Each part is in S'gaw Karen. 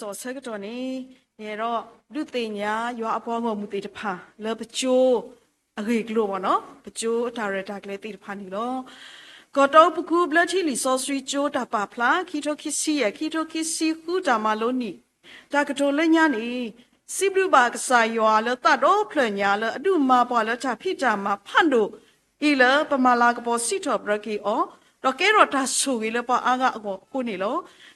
တၢ်ကစီၣ်အဆၢကတီၢ်န့ၣ် ယအဲၣ်ဒိးဒုးသ့ၣ်ညါယွၤအပှၤဂီၢ်မုၢ်သ့ၣ်တဖၣ်လၢပကၠိအဂ့ၢ်အကျိၤဘၣ်နီၤ, ပကၠိအတၢ်ရဲၣ်တၢ်ကျဲၤသ့ၣ်တဖၣ်န့ၣ်လီၤ. ကီၢ်တီပူၤကွံာ်ဘျၢထံလံာ်စီဆှံကၠိတၢ်ပာ်ဖျါ ခံထိခံဆံယဲၢ် ခံထိခံဆံဃုတၢ်မၤလိန့ၣ် တၢ်ကတိၤလၢညါန့ၣ် စံးဘျုးဘၣ်ကစၢ်ယွၤလၢသးဒီဖျၢၣ်ညါလၢအဒုးမၤပှၤလၢတၢ်ဖံးတၢ်မၤဖးဒိၣ်အံၤလၢပမၤလၤကပီၤစံးထီၣ်ပတြၢၤက့ၤအီၤ, ဒီးကဲထီၣ်တၢ်ဆိၣ်ဂ့ၤလၢပှၤအါဂၤအဂီၢ်အဃိန့ၣ်လီၤ.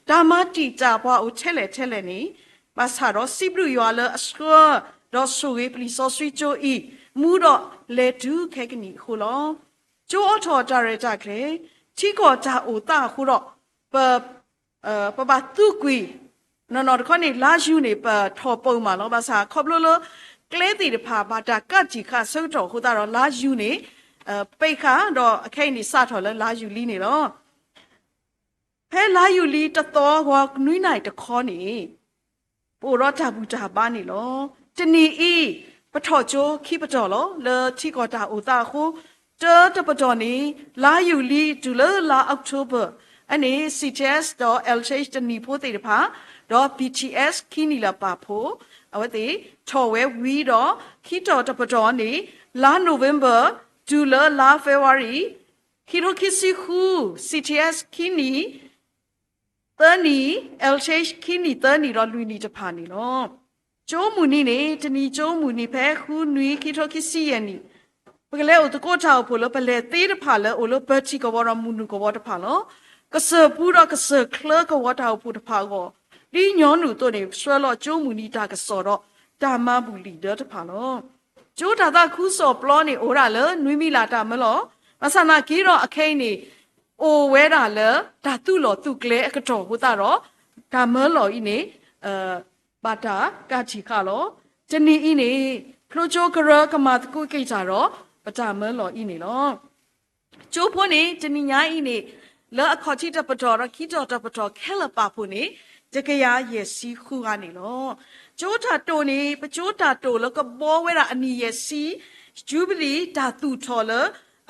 တၢ်မၤတံာ်တာ်ပှၤအိၣ်ထဲလဲၣ်ထဲလဲၣ်န့ၣ် ဘၣ်ဆၣ်ဒီးစံးဘျုးယွၤလၢအဆှၢ ဒီးဆိၣ်ဂ့ၤပလံာ်စီဆှံကၠိအံၤ မူဒီးလဲၤတုၤခဲကနံၣ်အဃိလီၤ. ကၠိအိးထီၣ်တၢ်ရဲၣ်တၢ်ကျဲၤ ထံကီၢ်တၢ်အိၣ်သးအဃိဒီး ပ ပဘၣ်သူကွံာ် နီၢ်နီၢ်တခီန့ၣ် လါယူၤန့ၣ် ပထီၣ်ပိာ်မးလီၤ. ဘၣ်ဆၣ်ခီဖျိလၢ ကျဲသ့ၣ်တဖၣ် ဘၣ်တၢ်ကးတံာ်ဃာ်အဆၢကတီၢ်အဃိသတးဒီး လါယူၤန့ၣ် ပိတ်ဃာ် ဒီးအခဲအံၤန့ၣ် စးထီၣ်လၢလါယူၤလံန့ၣ်လီၤ. ဖဲလါယူၤလံတသီ ဂီၤနွံနၣ်ရံၣ်တခီန့ၣ် ပအိၣ်ဒီးတၢ်ဘူၣ်တၢ်ဘါန့ၣ်လီၤ. တနံၤအံၤ ပထီၣ်ကၠိခံပတီၢ်လီၤ. လၢထံကီၢ်တၢ်အိၣ်သးအဃိ တၢတပတီၢ်န့ၣ် လါယူၤလံတုၤလၢလါအီးကထိဘၢၣ် အန့ၣ် CTS ဒီး LTH တနံၣ်ဖိသ့ၣ်တဖၣ် ဒီး BTS ခံနံၣ်လၢပာ်ဖှိၣ် အဝဲသ့ၣ်ထီၣ်ဝဲဝံၤဒီး ခံတီၢ်တပတီၢ်န့ၣ် လါ November တုၤလၢလါ February ခံထိခံဆံဃု CTS ခံနံၣ် သၢနံၣ် LTH ခံနံၣ်သၢနံၣ်ဒီးလွံၢ်နံၣ်တဖၣ်န့ၣ်လီၤ. ကၠိမုၢ်နံၤန့ၣ် တနံၤကၠိမုၢ်နံၤဖဲဃုနွံ ခံထိခံဆံယဲၢ်နံၣ် ပကလဲၤအိၣ်သကိးတၢ်အိၣ်ဖှိၣ်လၢပလဲၤသ့တဖၣ်လၢအိၣ်လၢပၢၤထံးကဝီၤဒီးမုၢ်နုာ်ကဝီၤတဖၣ်လီၤ. ကစၢၢ်ပူၤဒီးကစၢၢ်ချၢကဝီၤတၢ်အိၣ်ဖှိၣ်တဖၣ်အဂီၢ် ဒ်ညီနုၢ်အသိးန့ၣ် ဆှၢလီၤကၠိမုၢ်နံၤတၢ်ကစီၣ်ဒီးတၢ်မၤဘူၣ်လံာ်ဒၢတဖၣ်လီၤ. ကၠိတၢ်သးခုကစီၣ်ပျီန့ၣ် အိၣ်ဝဲဒၣ်လၢနွံမံလၢ်တၢ်မၢလီၤ. ဘၣ်ဆၣ်နာ်က့ဒီးအခဲအံၤန့ၣ် အိၣ်ဝဲဒၣ်လၢတၢ်သုးလီၢ်သုးကျဲအကတီၢ်အဃိသတးဒီး တၢ်မၢလီၤအံၤန့ၣ် ဘၣ်တၢ်ကးတံာ်ဃာ်လီၤ. တနံၤအံၤန့ၣ် ဖျိကၠိကရၢကမၤသကိးက့ၤတၢ်ဒီး ပတၢ်မၢလီၤအံၤန့ၣ်လီၤ. ကၠိဖိန့ၣ် တနံၤညါအံၤန့ၣ် လၢအခီၣ်ထံးတပတီၢ်ဒီးခံတီၢ်တပတီၢ်ခဲလၢာ်ပာ်ဖှိၣ်န့ၣ် တကယၤယဲၢ်ဆံဃုဂၤန့ၣ်လီၤ. ကၠိတၢ်တိာ်န့ၣ် ပကၠိတၢ်တိာ်လၢကဘှီဝဲဒၣ်အနံၣ်ယဲၢ်ဆံ ယူဘလံၤတၢ်သူၣ်ထီၣ်လၢ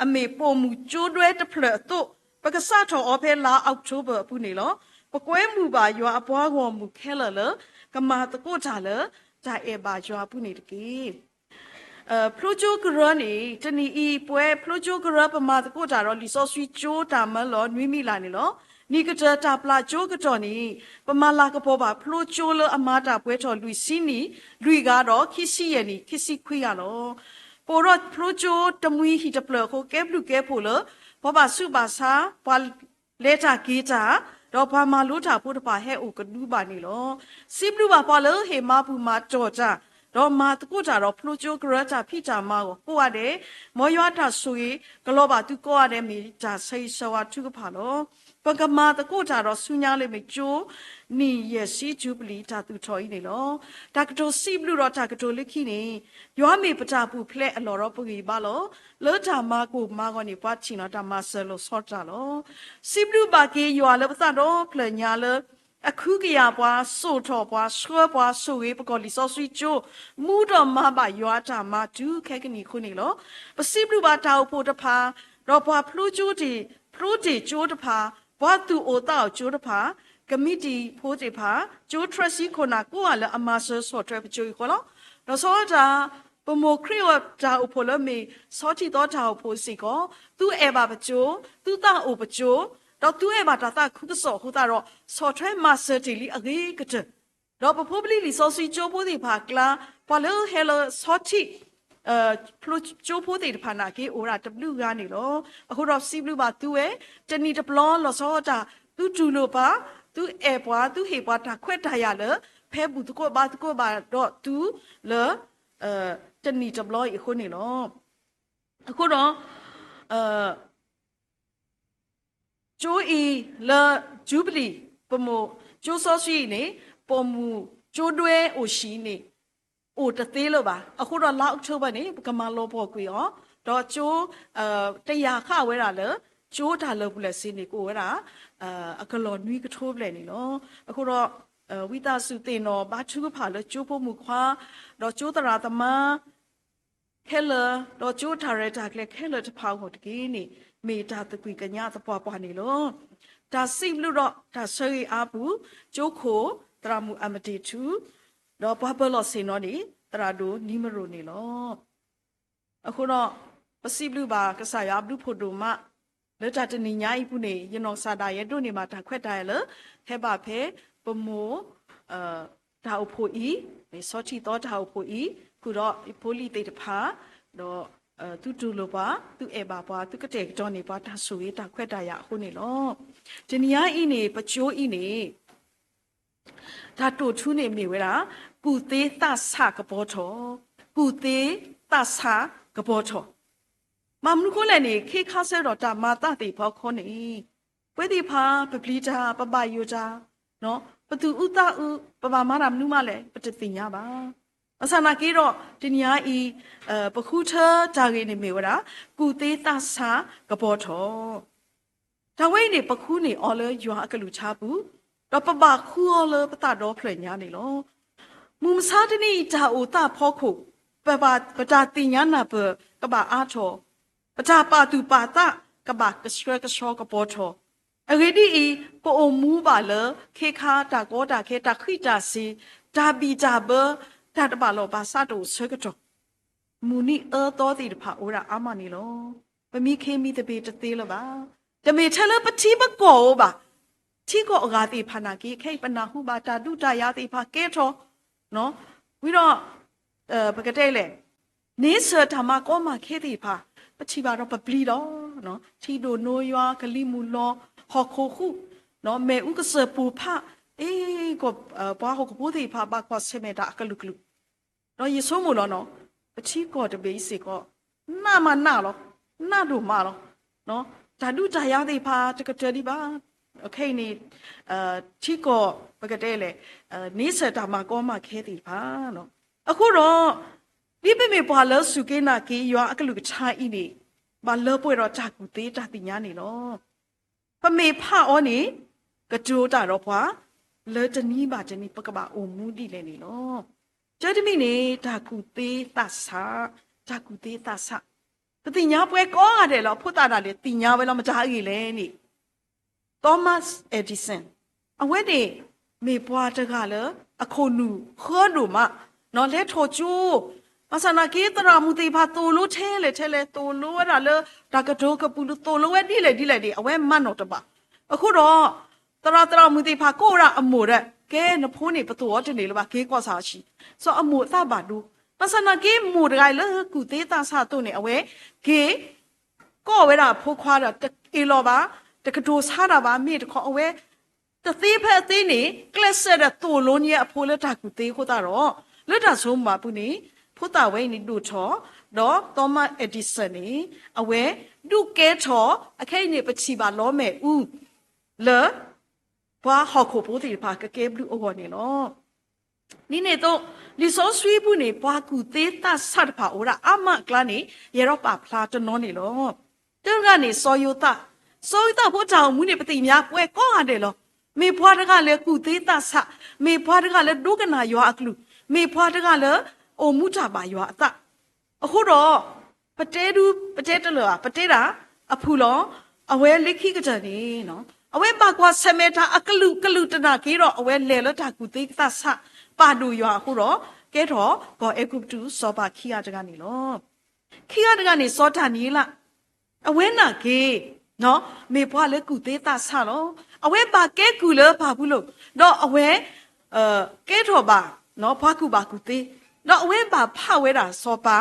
အမ့ၢ်ပိာ်မုၣ်ကၠိဒွဲတဖျၢၣ်အသိး ပကစးထီၣ်အီၤဖဲလါအီးကထိဘၢၣ်အပူၤန့ၣ်လီၤ. ပကွဲမုာ်ဘၣ်ယွၤအပှၤဂီၢ်မုၢ်ခဲလၢာ်လၢ ကမၤသကိးတၢ်လၢ တၢ်အဲၣ်ဘၣ်ယွၤအပူၤန့ၣ်တက့ၢ်. ဖျိကၠိကရၢန့ၣ် တနံၤအံၤ ပဝဲဖျိကၠိကရၢပမၤသကိးတၢ်ဒီး လံာ်စီဆှံကၠိတၢ်မၢလီၤနွံမံလၢ်န့ၣ်လီၤ. နံၣ်ကတၢၢ်တၢ်ပျၢ်ကၠိကတီၢ်န့ၣ် ပမၤလၤကပီၤဘၣ်ဖျိကၠိလၢအမၤတၢ်ပှဲၤထီၣ်လွံၢ်ဆံနံၣ် လွံၢ်ဂၤဒီး ခံဆံယဲၢ်နံၣ် ခံဆံခွံဂၤလီၤ. ပအိၣ်ဒီးဖျိကၠိတမှံဟံၣ်တဖျၢၣ်အဃိ ကဲဘျုးကဲဖှိၣ်လၢ ပှၤဘၣ်ဆူးဘၣ်ဆါ ပှၤ လဲၤတၢ်က့ၤတၢ် ဒီးပှၤမၤလိတၢ်ဖိတဖၣ်ဟဲအိၣ်ကဒုဘၣ်န့ၣ်လီၤ. စံးဘျုးဘၣ်ပှၤလၢဟ့ၣ်မၤဘူၣ်မၤတီၢ်တၢ် ဒီးမၤသကိးတၢ်ဒီးဖျိကၠိကရၢတၢ်ဖံးတၢ်မၤအဂီၢ်ကိးဂၤဒဲး, မ်ယွၤအတၢ်ဆိၣ်ဂ့ၤ ကလီၤဘၣ်သုကိးဂၤဒဲး မ့ၢ်တၢ်ဆၢဂ့ၤဆၢဝါထုကဖၣ်လီၤ. ပကမၤသကိးတၢ်ဒီးဆူညါလၢမ့ၢ်ကၠိ နံၣ်ယဲၢ်ဆံကၠူဘလံၤတၢ်သူၣ်ထီၣ်အံၤန့ၣ်လီၤ. တၢ်ကတိၤစံးဘျုးဒီးတၢ်ကတိၤလၢခံန့ၣ် ယွၤမ့ၢ်ပတၢ်ပူၤဖျဲးအလီၢ်ဒီးပဂံၢ်ဘါလီၤ. လၢတၢ်မၤကိၢ်မၤဂီၤန့ၣ် ပှၤထံၣ်န့ၢ်တၢ်မၤစၢၤလီၤဆီတၢ်လီၤ. စံးဘျုးဘၣ်က့ၤယွၤလၢပသးဒီဖျၢၣ်ညါလၢ အခူကယာ်ပှၤ စိာ်ထီၣ်ပှၤ ဆှၢပှၤ ဆိၣ်ဂ့ၤပကီၢ်လံာ်စီဆှံကၠိ မူဒီးမၤဘၣ်ယွၤအတၢ်မၤတုၤခဲကနံၣ်အဃိန့ၣ်လီၤ. ပစံးဘျုးဘၣ်တၢ်အိၣ်ဖှိၣ်တဖၣ် ဒီးပှၤဖျိကၠိတ့ၢ် ဖျိတ့ၢ်ကၠိတဖၣ် ပှၤသူၣ်အိၣ်သးအိၣ်ကၠိတဖၣ် ကမံးတံာ်ဖိသ့ၣ်တဖၣ် ကၠိထြၢဆံခိၣ်နၢ်ကိးဂၤလၢအမၤစၢၤဆီၣ်ထွဲပကၠိအံၤအဃိလီၤ. လီၤဆီဒၣ်တၢ် ပမိၢ်ခရံာ်အတၢ်အိၣ်ဖှိၣ်လၢမ့ၢ်ဆီထံၣ်သီတၢ်အိၣ်ဖှိၣ်စ့ၢ်ကီး သုအဲၣ်ဘၣ်ပကၠိ သုသးအိၣ်ပကၠိ ဒီးသုအဲၣ်ဘၣ်တၢ်သးခုကစီၣ်အဃိသတးဒီး ဆီၣ်ထွဲမၤစၢၤတ့ၢ်လံအဂ့ၤကတၢၢ် ဒီးပဖိပလံၤလံာ်စီဆှံကၠိဖိသ့ၣ်တဖၣ်အကျါ ပှၤလၢဟဲလၢဆီထံၣ် ဖျိကၠိဖိသ့ၣ်တဖၣ်နာ်က့ အိၣ်ဝဲဒၣ်တဘျုးဂၤန့ၣ်လီၤ. အဃိဒီးစံးဘျုးဘၣ်သုဝဲ တနံၣ်တဘျီလီၤဆီဒၣ်တၢ် သုတူၢ်လိာ်ပှၤ သုအဲၣ်ပှၤ သုဟ့ၣ်ပှၤတၢ်ခွဲးတၢ်ယာ်လၢ ဖဲဘူၣ်သကိးဘါသကိးဘၣ်ဒီးသုလၢ တနံၣ်တဘျီအံၤအဃိန့ၣ်လီၤ. အဃိဒီး ကၠိအံၤလၢ ယူဘလံၤ ပမိၢ်ကၠိစီဆှံအံၤန့ၣ် ပိာ်မုၣ်ကၠိဒွဲအိၣ်ဆံးန့ၣ် အိၣ်တသ့လၢၤဘၣ်. အဃိဒီးလါအီးကထိဘၢၣ်န့ၣ် ပကမၤလီၤပှီၢ်ကွံာ်အီၤ ဒီးကၠိ တယာ်ဃာ်ဝဲဒၣ်လၢ ကၠိတၢ်လၢာ်ဘူၣ်လၢာ်စ့ၤန့ၣ် ကအိၣ်ဝဲဒၣ် အကလီၢ်နွံကထိဘျဲၣ်န့ၣ်လီၤ. အဃိဒီး ဝံသးစူၤသ့ၣ်နီၣ်ဘါထုကဖၣ်လၢကၠိဖိမုၣ်ခွါ ဒီးကၠိသရၣ်သမါ ခဲလၢာ် ဒီးကၠိတၢ်ရဲၣ်တၢ်ကျဲၤခဲလၢာ်တဖၣ်အဂီၢ်တက့ၢ်န့ၣ် မ့ၢ်တၢ်သကွံၢ်ကညးသပှၢ်ပှၢ်န့ၣ်လီၤ. တၢ်စံးဘျုးဒီးတၢ်ဆၢဂ့ၤအါပူၤ ကၠိခိၣ် သရၣ်မုၣ်အမတ့ၤထူ, ဒီးပှၤပၢၤလီၢ်ဆ့ၣ်နီၤန့ၣ် သရၣ်ဒိၣ်နံမရိၣ်န့ၣ်လီၤ. အဃိဒီး ပစံးဘျုးဘၣ်ကစၢ်ယွၤအဘျုးဖှိၣ်ဒိၣ်မး လၢတၢ်တနံၤညါအံၤပူၤန့ၣ် ယနီၢ်ကစၢ်ဒၣ်ယဲဒိးန့ၢ်ဘၣ်တၢ်ခွဲးတၢ်ယာ်လၢ ဟဲဘၣ်ဖဲပမိၢ် တၢ်အိၣ်ဖှိၣ်အံၤ, မ့ၢ်ဆီထံသီတၢ်အိၣ်ဖှိၣ်အံၤ, ဃုာ်ဒီးဖိလံၤသ့ၣ်တဖၣ်, ဒီးသုတူၢ်လိာ်ပှၤ, သုအဲၣ်ဘၣ်ပှၤ, သုကတဲာ်ကတီၤန့ၢ်ပှၤတၢ်ဆိၣ်ဂ့ၤတၢ်ခွဲးတၢ်ယာ်အဃိန့ၣ်လီၤ. တနံၤညါအံၤန့ၣ် ပကၠိအံၤန့ၣ် တၢ်တိာ်ထူန့ၣ်မ့ၢ်ဝဲဒၣ် ကူၣ်သ့သးဆးကပီၤထီၣ်, ကူၣ်သ့သးဆးကပီၤထီၣ်. ဘၣ်မနုၤဃိလဲၣ်န့ၣ် ခ့ခါဆၢဒီးတၢ်မၤသးသ့ၣ်တဖၣ်အဃိန့ၣ် ပဝဲသ့ၣ်တဖၣ် ပပျံၤတၢ်, ပဘၣ်ယိၣ်တၢ်, ပသူၣ်အုးသးအုး, ပဘၣ်မၤတၢ်မနုၤမးလဲၣ် ပတသ့ၣ်ညါဘၣ်. ဘၣ်ဆၣ်နာ်က့ဒီး တနံၤညါအံၤ ပဃုထၢတၢ်ဂ့ၢ်န့ၣ်မ့ၢ်ဝဲဒၣ် ကူၣ်သ့သးဆးကပီၤထီၣ်. တၢ်ဝဲအံၤန့ၣ် ပဃုန့ၢ်အီၤလၢယွၤအကလုၢ်ကထါပူၤ, ဒီးပဘၣ်ဃုအီၤလၢပသးဒီဖျၢၣ်ညါန့ၣ်လီၤ. မုၢ်မဆါတနံၤအံၤ တၢ်အိၣ်သးဖီခိၣ်, ပတၢ်သ့ၣ်ညါနၢ်ပၢၢ်ကဘၣ်အါထီၣ်, ပတၢ်ပာ်သူၣ်ပာ်သးကဘၣ်ကဆှဲကဆှီကပီၤထီၣ်. အဂ့ၢ်ဒ်အံၤ, ပအိၣ်မူဘၣ်လၢခ့ခါတၢ်ကီတၢ်ခဲ, တၢ်ဃံးတၢ်စ့ၤ, တၢ်ဘံၣ်တၢ်ဘၢ, တၢ်တဘၣ်လိာ်ဘၣ်စးတအိၣ်ဆၢကတီၢ် မုၢ်နံၤအၢသီသ့ၣ်တဖၣ်အိၣ်ဝဲဒၣ်အါမးန့ၣ်လီၤ. ပမံခ့မံသပ့ၤတသ့လၢၤဘၣ်. တမ့ၢ်ထဲလၢပထံပကီၢ်အိၣ်ဘၣ်. ထံကီၢ်အဂၤသ့ၣ်တဖၣ်နာ်က့ ခဲအံၤပနၢ်ဟူဘၣ်တၢ်ဒုးတၢ်ယၤသ့ၣ်တဖၣ်ကဲထီၣ်, ဝံၤဒီး ပကတဲလဲၣ်, န့ဆၢၣ်တၢ်မၤကီမၤခဲသ့ၣ်တဖၣ် ပထံၣ်ဘၣ်ဒီးပပျံၤလီၤ. ထံဒိၣ်နိယွၤ, ကလံၤမုၢ်လီၤ, ဟီၣ်ခိၣ်ဟူး, မ့ၣ်အူကစၢၢ်ပိၢ်ဖး, အ့ၣ်, ပှၤဟီၣ်ခိၣ်ဖိသ့ၣ်တဖၣ်ဘၣ်ကွၢ်ဆၢၣ်မဲာ်တၢ်အကလုာ်ကလုာ် ဒီးယဆိကမိၣ်လီၤနီၤ, ပထံကီၢ်တဘ့ၣ်အံၤစ့ၢ်ကီး နးမးနးလီၤ, နးဒိၣ်မးလီၤ. တၢ်ဒုးတၢ်ယၤသ့ၣ်တဖၣ်တကတၢၢ်ဒံးဘၣ်. ခဲအံၤန့ၣ် ထံကီၢ် ပကတဲလဲၣ်, န့ဆၢၣ်တၢ်မၤကီမၤခဲသ့ၣ်တဖၣ်. အဃိဒီး ဒ်ပမ့ၢ်ပှၤလၢစူၢ်က့ၤနာ်က့ၤယွၤအကလုၢ်ကထါအံၤန့ၣ် ဘၣ်လၢပှဲၤဒီးတၢ်ကူၣ်သ့တၢ်သ့ၣ်ညါန့ၣ်လီၤ. ပမ့ၢ်ဖးအီၤန့ၣ် ကတိၤတၢ်ဒီးပှၤ လၢတနံၤဘၣ်တနံၤ ပကဘၣ်အိၣ်မူဒ်လဲၣ်န့ၣ်လီၤ. တၢ်တမံၤန့ၣ် တၢ်ကူၣ်သ့သးဆး, တၢ်ကူၣ်သ့သးဆး, ပသ့ၣ်ညါပှဲၤကိးဂၤဒဲးလီၤ. အဖိသၣ်ဒၣ်လဲာ်သ့ၣ်ညါဝဲလီၤ မတၤအဂ့ၢ်လဲၣ်န့ၣ် Thomas Edison, အဝဲန့ၣ် မ့ၢ်ပှၤတဂၤလၢ အခိၣ်နူာ်ဃၢဒိၣ်မး, လဲၤထီၣ်ကၠိ, ဘၣ်ဆၣ်နာ်က့ သရၣ်မုၣ်သ့ၣ်တဖၣ်သိၣ်လိထဲလဲၣ်ထဲလဲၣ်, သိၣ်လိဝဲဒၣ်လၢ တၢ်ကတိၤကပူၤ သိၣ်လိဝဲဒ်လဲၣ်ဒ်လဲၣ်န့ၣ် အဝဲမၤနီၣ်တဘၣ်. အဃိဒီး သရၣ်သရၣ်မုၣ်သ့ၣ်တဖၣ်ကိးဝဲဒၣ်အမိၢ်ဒီး ကဲနဖိန့ၣ် ပသိၣ်အီၤတန့ၢ်လၢၤဘၣ် က့ၤကွၢ်ဆၣ်အီၤဆံး, စီၤအမိၢ်အသးဘၣ်ဒိ, ဘၣ်ဆၣ်နာ်က့ မိၢ်တဂၤအံၤလၢကူၣ်သ့သးဆးအသိးန့ၣ် အဝဲက့ၤ ကိးဝဲဒၣ်အဖိခွါဒီး တအ့ၣ်လိာ်ဘၣ်, တကတိၤဆါတၢ်ဘၣ်, မ့ၢ်တခီအဝဲ တသ့ဖဲအသ့န့ၣ် ကျဲးစၢးဒီးသိၣ်လိန့ၢ်အဖိလၢတၢ်ကူၣ်သ့အဃိသတးဒီး လၢတၢ်ဆိကမိၣ်ဘၣ်ပူၤန့ၣ် ဖိသၣ်ဝဲအံၤန့ၣ်ဒိၣ်ထီၣ်, ဒီး Thomas Edison န့ၣ် အဝဲဒုးကဲထီၣ် အခဲအံၤန့ၣ် ပထံၣ်ဘၣ်လီမ့ၣ်အူ လၢ ပှၤဟီၣ်ခိၣ်ဖိသ့ၣ်တဖၣ်ကကဲဘျုးအဂီၢ်န့ၣ်လီၤ. ဒ်န့ၣ်အသိး လံာ်စီဆှံပူၤန့ၣ် ပှၤကူၣ်သ့သးဆးတဖၣ်အိၣ်ဝဲဒၣ်အါမးအကျါန့ၣ် ယအဲၣ်ဒိးပာ်ဖျါတနီၤန့ၣ်လီၤ. တဂၤန့ၣ် စီၤယိၤသး, စီၤယိၤသးဖိတၢ်အိၣ်မူန့ၣ် ပသ့ၣ်ညါပှဲၤကိးဂၤဒဲးလီၤ. မ့ၢ်ပှၤတဂၤလၢကူၣ်သ့သးဆး, မ့ၢ်ပှၤတဂၤလၢဒိကနၣ်ယွၤအကလုၢ်, မ့ၢ်ပှၤတဂၤလၢ အိၣ်မူတၢ်ဘၣ်ယွၤအသး အဃိဒီး ပတဲဒု ပတဲတလၢာ်ဘၣ်, ပတဲဒၣ်အဖုၣ်လီၤ. အဝဲလၢခံကတၢၢ်န့ၣ် အဝဲဘၣ်ကွၢ်ဆၢၣ်မဲာ်တၢ်အကလုာ်ကလုာ်တနာ်က့ဒီး အဝဲလဲၤလၢတၢ်ကူၣ်သ့သးဆး ပာ်ဒိၣ်ယွၤအဃိဒီး ကဲထီၣ်ပှၤအဲၤကူပတူးစီၤပၤခံဂၤတဂၤန့ၣ်လီၤ. ခံဂၤတဂၤန့ၣ် စီၤဒၤနံးယ့လး, အဝဲနာ်က့ မ့ၢ်ပှၤလၢကူၣ်သ့သးဆးလီၤ. အဝဲဘၣ်ကဲကုၢ်လၢပၢ်ပူၤလိၤ, ဒီးအဝဲ ကဲထီၣ်ဘၣ် ပှၤကူၣ်ဘၣ်ကူၣ်သ့, ဒီးအဝဲဘၣ်ဖးဝဲဒၣ်စီၤပၤ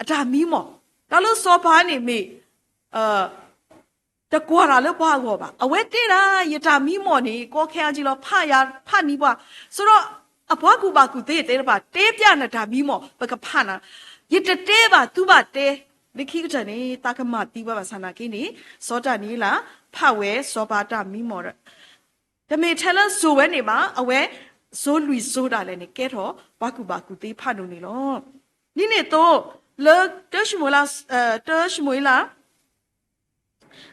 အတၢ်မံမီၢ်, တၢ်လၢစီၤပၤန့ၣ်မ့ၢ် တကွၢ်တၢ်လၢပှၤအဂီၢ်ဘၣ်. အဝဲတဲဒၣ် ယတၢ်မံမီၢ်န့ၣ် ကီခဲအါကံလီၤ, ဖးယၤဖးနံၤပှၤ, ဆိုတော့ အပှၤကူၣ်ဘၣ်ကူၣ်သ့တဲတဖၣ် တဲပျးနတၢ်မံမီၢ် ပကဖးနၤ, ယတတဲဘၣ်သုဘၣ်တဲ, လၢခံကတၢၢ်န့ၣ် သးကမၤသံဝဲဘၣ်ဆၣ်နာ်က့န့ၣ် စီၤဒၤနံးယ့လး ဖးဝဲစီၤပၤတၢ်မံမီၢ်ဒီး တမ့ၢ်ထဲလၢစိာ်ဝဲန့ၣ်ဘၣ်, အဝဲစိာ်လွံၢ်စိာ်ဒၣ်လဲာ်န့ၣ် ကဲထီၣ်ပှၤကူၣ်ဘၣ်ကူၣ်သ့ဖးဒိၣ်န့ၣ်လီၤ. ဒ်န့ၣ်အသိး လၢတၢၡမူၤအ့လး, တၢၡမူၤအ့လး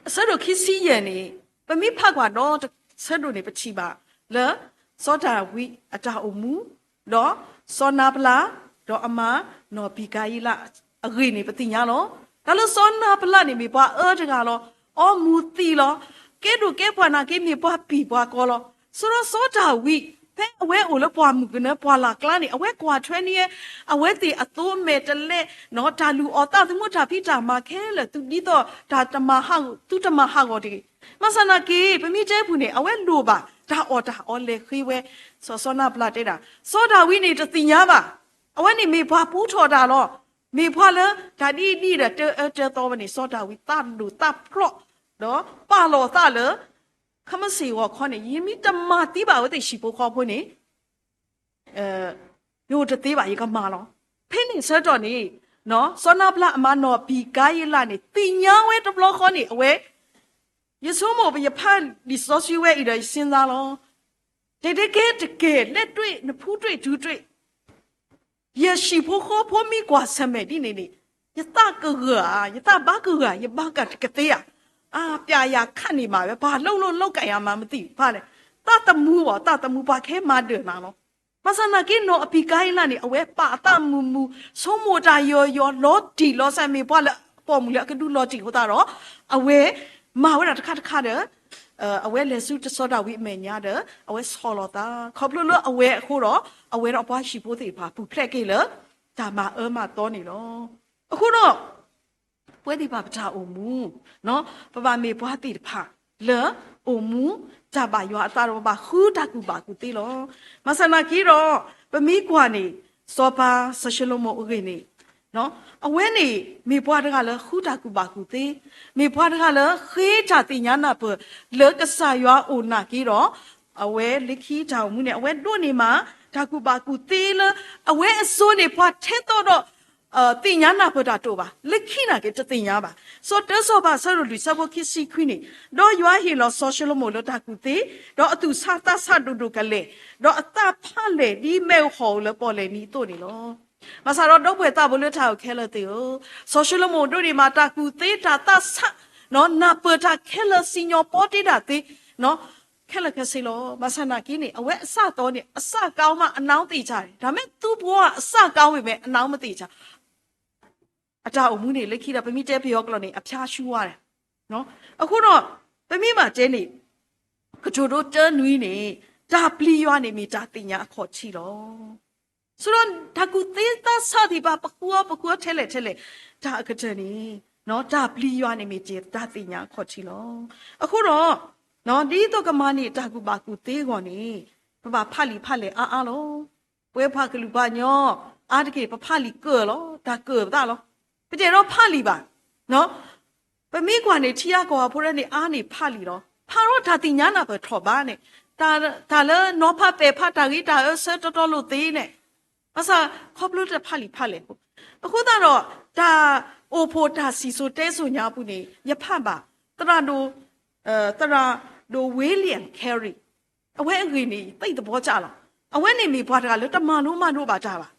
အဆၢဒိၣ်ခံဆံယဲၢ်န့ၣ် ပမ့ၢ်ဖးကွၢ်ဒီးဆၢဒိၣ်န့ၣ် ပထံၣ်ဘၣ်လၢ စီၤဒၤဝံးအတၢ်အိၣ်မူ, ဒီးစီၤနၤဘလး, ဒီးအမါနီၢ်ပံၤကၤယံလးအဂ့ၢ်န့ၣ် ပသ့ၣ်ညါလီၤ. တၢ်လၢစီၤနၤဘလးန့ၣ် မ့ၢ်ပှၤအၢတဂၤလီၤ. အီမူၤသံလီၤ. ကဲဒိၣ်ကဲပှၤနာ်က့ မ့ၢ်ပှၤပံာ်ပှၤကီလီၤ. ဆိုတော့ စီၤဒၤဝံး ဖဲအဝဲအိၣ်လၢပှၢ်မုၢ်ကနၢ ပှၢ်လၢ်ကျါန့ၣ် အဝဲကွၢ်ထွဲန့ၢ် အဝဲသ့ၣ်အသိမဲာ်တဲးလဲး တၢ်လုၢ်အီၣ်သးသမူ တၢ်ဖံးတၢ်မၤခဲလၢာ် သုးဒ်သိး သုတမၤဟးဂီၤတဂ့ၤ. ဘၣ်ဆၣ်နာ်က့ ပမ့ၢ်တဲပူၤန့ၣ် အဝဲလိၣ်ဘၣ်တၢ်အီၣ်တၢ်အီလဲၤဃ့ဝဲ. စီၤစီၤနၤဘလးတဲဒၣ် စီၤဒၤဝံးန့ၣ်တသ့ၣ်ညါဘၣ်. အဝဲန့ၣ်မ့ၢ်ပှၤပူထီၣ်တၢ်လီၤ. မ့ၢ်ပှၤလၢတၢ်ဒ်အံၤဒ်အံၤဒီး တအၢတၢသီဝဲန့ၣ် စီၤဒၤဝံးသးဒိၣ်သးဖျိး ဒီးပာ်လီၤသးလၢ ခဲမုၢ်ဆ့ၣ်ဂီၤခီန့ၣ် ယမ့ၢ်တမၤသံဘၣ်အဝဲသ့ၣ်ဟံၣ်ဖိဃီဖိန့ၣ် ယအိၣ်တသ့ဘၣ် ယကမၤလီၤ. ဖဲန့ၣ်ဆၢကတီၢ်န့ၣ် စီၤနၤဘလးအမါနီၢ်အဘံၤကၤယံလးန့ၣ် သ့ၣ်ညါဝဲတဘျီဃီန့ၣ် အဝဲ ယဆိကမိၣ် ယဖးလံာ်စီဆှံဝဲအံၤဒီး ယစံးသးလီၤ. တကဲတကဲ လက်တွေ့ နဖူးတွေ့ ဒူတွေ့ ယဟံၣ်ဖိဃီဖိမ့ၢ်ကွၢ်ဆၢၣ်မဲာ်ဒ်န့ၣ်န့ၣ် ယသးကဂၢၢ်ဧါ, ယသးဘၣ်ကဂၢၢ်ဧါ, ယဘၣ်ကကသ့ဧါ. အါ ပျးယၤခးန့ၢ်မးဝဲ, ဘာလုပ်လို့လုပ်ကိုင်ရမှန်းမသိဘူး, ဖဲလဲၣ်, သးသမူဘၣ်, သးသမူ ပှၤကဟဲမၤဒၢၣ်နၤလီၤ. ဘၣ်ဆၣ်နာ်က့ နီၢ်အဘံၤကၤယံလးန့ၣ် အဝဲပာ်အသးမုာ်မုာ်, ဆိကမိၣ်တၢ်ယီၤယီၤ, လီၤတံၢ်လီၤဆဲး, မ့ၢ်ပှၤလၢအပိာ်မုၣ်လၢအကဒုလီၤတံၢ်အဃိသတးဒီး အဝဲမၤဝဲဒၣ်တခါတခါဒီး အဝဲလဲၤဆူစီၤဒၤဝံးအမဲာ်ညါဒီး အဝဲဆီၣ်လီၤသး, ခီဖျိလၢအဝဲအဃိဒီး အဝဲဒီးအပှၤဟံၣ်ဖိသ့ၣ်တဖၣ် ပူၤဖျဲးက့ၤလၢ တၢ်မၤအၢမၤသီန့ၣ်လီၤ. အဃိဒီး ပဝဲသ့ၣ်တဖၣ်ပတၢ်အိၣ်မူ, ပဘၣ်မ့ၢ်ပှၤသ့ၣ်တဖၣ်လၢ အိၣ်မူတၢ်ဘၣ်ယွၤအသးဒီး ပဘၣ်ဃုတၢ်ကူၣ်ဘၣ်ကူၣ်သ့လီၤ. ဘၣ်ဆၣ်နာ်က့ဒီး ပမ့ၢ်ကွၢ်န့ၣ် စီၤပၤစီၤၡလိၤမိၣ်အဂ့ၢ်န့ၣ် အဝဲန့ၣ်မ့ၢ်ပှၤတဂၤလၢဃုတၢ်ကူၣ်ဘၣ်ကူၣ်သ့, မ့ၢ်ပှၤတဂၤလၢဃ့တၢ်သ့ၣ်ညါနၢ်ပၢၢ်လၢကစၢ်ယွၤအအိၣ်နာ်က့ဒီး အဝဲလၢခံတၢ်အိၣ်မူန့ၣ် အဝဲဒိးန့ၢ်မး တၢ်ကူၣ်ဘၣ်ကူၣ်သ့လၢ အဝဲအစိၤန့ၣ် ပှၤထဲသိးဒီး သ့ၣ်ညါနၢ်ပၢၢ်တၢ်တအိၣ်ဘၣ်, လၢခံနာ်က့တသ့ၣ်ညါဘၣ်. စီၤတၢစီၤပၤအဆၢဒိၣ်လွံၢ်ဆၢဖိခံဆံခွံန့ၣ်, ဒီးယွၤဟ့ၣ်လီၤစီၤၡလိၤမိၣ်လၢတၢ်ကူၣ်သ့, ဒီးအသူၣ်ဆးသးဆးဒိၣ်ဒိၣ်ကလဲာ်, ဒီးအသးဖးလဲၢ်ဒ်မ့ၣ်အူဟီၣ်ဧိၤလၢပီၣ်လဲၣ်နံၤအသိးန့ၣ်လီၤ. ဘၣ်ဆၣ်ဒီးဒီပုၢ်ဝဲၢ်သးဘိလၢတၢ်အိၣ်ခဲလၢာ်သ့ၣ်ဧၢ, စီၤၡလိၤမိၣ်ဒိးန့ၢ်မးတၢ်ကူၣ်သ့တၢ်သးဆး, နၢ်ပၢၢ်တၢ်ခဲလၢာ်စံၣ်ညီၣ်ပီတ့တၢ်သ့ ခဲလၢာ်ခဲဆ့လီၤ. ဘၣ်ဆၣ်နာ်က့န့ၣ် အဝဲအစၢ်သီန့ၣ် အစၢ်ကါမးအနၢ်သ့ၣ်တၢ်, တၢ်မ့ၢ်သူပှၤအစၢ်ကါဝဲမ့ၢ်အနၢ်မ့ၢ်သ့ၣ်တၢ် အတၢ်အိၣ်မူန့ၣ် လၢခံဒီး ပမ့ၢ်တဲပယီၤကျိာ်န့ၣ် အဖျါဆူဝါန့ၣ်, အဃိဒီး ပမ့ၢ်ဘၣ်တဲန့ၣ် ကတိၤဒိတၢနွံန့ၣ် တၢ်ပျံၤယွၤန့ၣ်မ့ၢ်တၢ်သ့ၣ်ညါအခီၣ်ထံးလီၤ. ဆိဒီးတၢ်ကူၣ်သ့သးဆးသ့ၣ်တဖၣ် ပဃုအီၤပဃုအီၤထဲလဲၣ်ထဲလဲၣ်, တၢ်အကတၢၢ်န့ၣ် တၢ်ပျံၤယွၤန့ၣ်မ့ၢ်တၢ်သ့ၣ်ညါအခီၣ်ထံးလီၤ. အဃိဒီး ဒ်သိးကမၤန့ၢ်တၢ်ကူၣ်ဘၣ်ကူၣ်သ့အဂီၢ်န့ၣ် ပဘၣ်ဖးလံာ်ဖးလဲၢ်အါအါလီၤ. ပဝဲပှၤကလုာ်ပှၤကညီ အါတက့ၢ် ပဖးလံာ်ကၢၢ်လီၤ, တၢ်ကၢၢ်ပသးလီၤ. ပတအဲၣ်ဒိးဖးလံာ်ဘၣ်. ပမ့ၢ်ကွၢ်န့ၣ် ထံအါကီၢ်အါဖိတဖၣ်န့ၣ် အါန့ၢ်ဖးလံာ်လီၤ. ဖးထီၣ်တၢ်သ့ၣ်ညါနၢ်ပၢၢ်ထီၣ်ဘးန့ၣ်, တၢ်လၢနီၤဖးပဲာ်ဖး တၢ်ဂ့ၤတၢ်အၢဆၢတီတီလိၤသ့န့ၣ်, ဘၣ်ဆၣ်ခီဖျိတၢ်ဖးလံာ်ဖးလဲၢ်အဃိ, အဃိသတးဒီး တၢ်အိၣ်ဖှိၣ်တၢ်စံၣ်စိၤတဲစိၤညါအပူၤန့ၣ် ယဖးဘၣ် သရၣ်ဒိၣ်, သရၣ်ဒိၣ် William Carey အဝဲအဂ့ၢ်န့ၣ် ယသံသပှီၤကၢ်လီၤ. အဝဲန့ၣ်မ့ၢ်ပှၤတဂၤလၢတမၤလိမၤဒိးဘၣ်တၢ်ဘၣ်.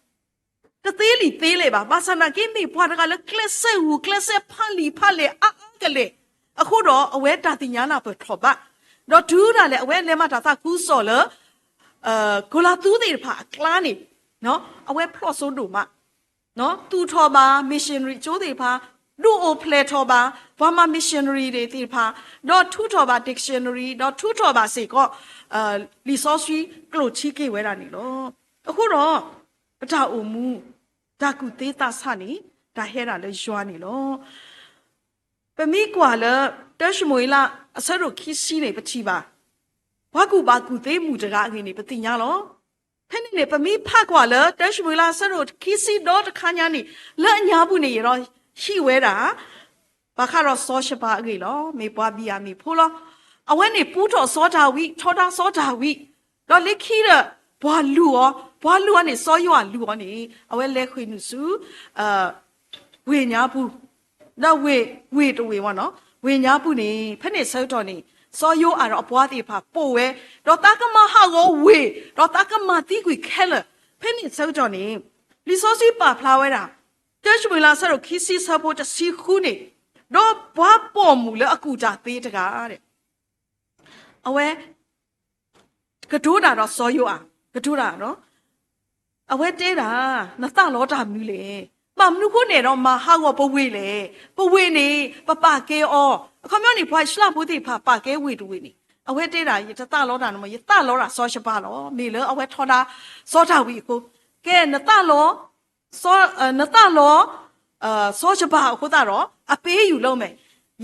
တသ့လံာ်သ့လဲၢ်ဘၣ်. ဘၣ်ဆၣ်နာ်က့မ့ၢ်ပှၤတဂၤလၢကျဲးစၢးဂုာ်ကျဲးစၢးဖးလံာ်ဖးလဲၢ်အါအါကလဲာ်, အဃိဒီးအဝဲတၢ်သ့ၣ်ညါနၢ်ပၢၢ်ထီၣ်ဘး, ဒီးတုၤဒၣ်လဲာ်အဝဲလဲၤမၤတၢ်သးခုကစီၣ်လၢ ကီၤလၤသူသ့ၣ်တဖၣ်အကျါန့ၣ်, အဝဲဖျိၣ်စိဒိၣ်မး, သူၣ်ထီၣ်ဘၣ် missionary ကၠိသ့ၣ်တဖၣ်, ဒုးအိၣ်ဖျဲၣ်ထီၣ်ဘၣ် ပှၤမၤ missionary သ့ၣ်တဖၣ်, ဒီးထုးထီၣ်ဘၣ် dictionary ဒီးထုးထီၣ်ဘၣ်စ့ၢ်ကီး လံာ်စီဆှံကျိၣ်ထံက့ၤဝဲဒၣ်န့ၣ်လီၤ. အဃိဒီး ပတၢ်အိၣ်မူ တၢ်ကူၣ်သ့သးဆးန့ၣ် တၢ်ဟဲဒၣ်လၢယွၤန့ၣ်လီၤ. ပမ့ၢ်ကွၢ်လၢ တၢၡမူၤအ့လး အဆၢဒိၣ်ခံဆံန့ၣ် ပထံၣ်ဘၣ် ပှၤကူၣ်ဘၣ်ကူၣ်သ့မုၣ်တဂၤအဂ့ၢ်န့ၣ် ပသ့ၣ်ညါလီၤ. ဖဲန့ၣ်န့ၣ် ပမ့ၢ်ဖးကွၢ်လၢ တၢၡမူၤအ့လး အဆၢဒိၣ်ခံဆံဒီတခါညါန့ၣ် လၢအညါပူၤန့ၣ် ယဒီးဟံးဝဲဒၣ် ဘၣ်ဃးဒီးစီၤၡပၤအဂ့ၢ်လီၤ. မ့ၢ်ပှၤဘံၣ်ယၤမံၣ်ဖိလီၤ. အဝဲန့ၣ်ပူထီၣ်စီၤဒၤဝံး, ထီဒါစီၤဒၤဝံး, ဒီးလၢခံဒီး ပှၤလုၢ်အီၤ, ပှၤလုၢ်အီၤန့ၣ် စီၤယိၤအၣ်လုၢ်အီၤန့ၣ် အဝဲလဲၤဃ့ၢ်နုာ်ဆူ ဝ့ၢ်ညါပူၤ, ဒီးဝ့ၢ်, ဝ့ၢ်တဝ့ၢ်ဝဲနီၤ, ဝ့ၢ်ညါပူၤန့ၣ် ဖဲန့ၣ်ဆၢကတီၢ်န့ၣ် စီၤယိၤအၤဒီးအပှၤသ့ၣ်တဖၣ်ပိာ်ဝဲ, ဒီးသးကမၤဟးဂီၤဝ့ၢ်, ဒီးသးကမၤသံကွံာ်ခဲလၢာ်. ဖဲန့ၣ်ဆၢကတီၢ်န့ၣ် လံာ်စီဆှံပာ်ဖျါဝဲဒၣ် တၢၡမူၤအ့လး အဆၢဒိၣ်ခံဆံ အဆၢဖိတဆံဃုန့ၣ်, ဒီးပှၤပိာ်မုၣ်လၢအကူၣ်တၢ်သ့တဂၤ အဝဲ ကတိၤတၢ်ဒီးစီၤယိၤအၤ, ကတိၤတၢ်ဒီး အဝဲတဲဒၣ်, နသးလီတၢ်မနုၤလဲၣ်. ဘၣ်မနုၤဃိန့ၣ်ဒီးမၤဟးဂီၤပဝ့ၢ်လဲၣ်. ပဝ့ၢ်န့ၣ် ပပာ်ကဲအီၤ. အခီပညီန့ၣ် ပှၤအံၣ်စရ့လးဖိသ့ၣ်တဖၣ်ပာ်ကဲဝ့ၢ်တဝ့ၢ်န့ၣ် အဝဲတဲဒၣ် ယတသးလီတၢ်နမီၢ်, ယသးလီတၢ်စီၤၡဘၤလီၤ. မ့ၢ်လၢအဝဲထီဒါစီၤဒၤဝံးအဃိ, ကဲ နသးလီ စီၤ, နသးလီ စီၤၡဘၤအဃိသတးဒီး အပ့ၤယူၢ်လၢမဲာ်,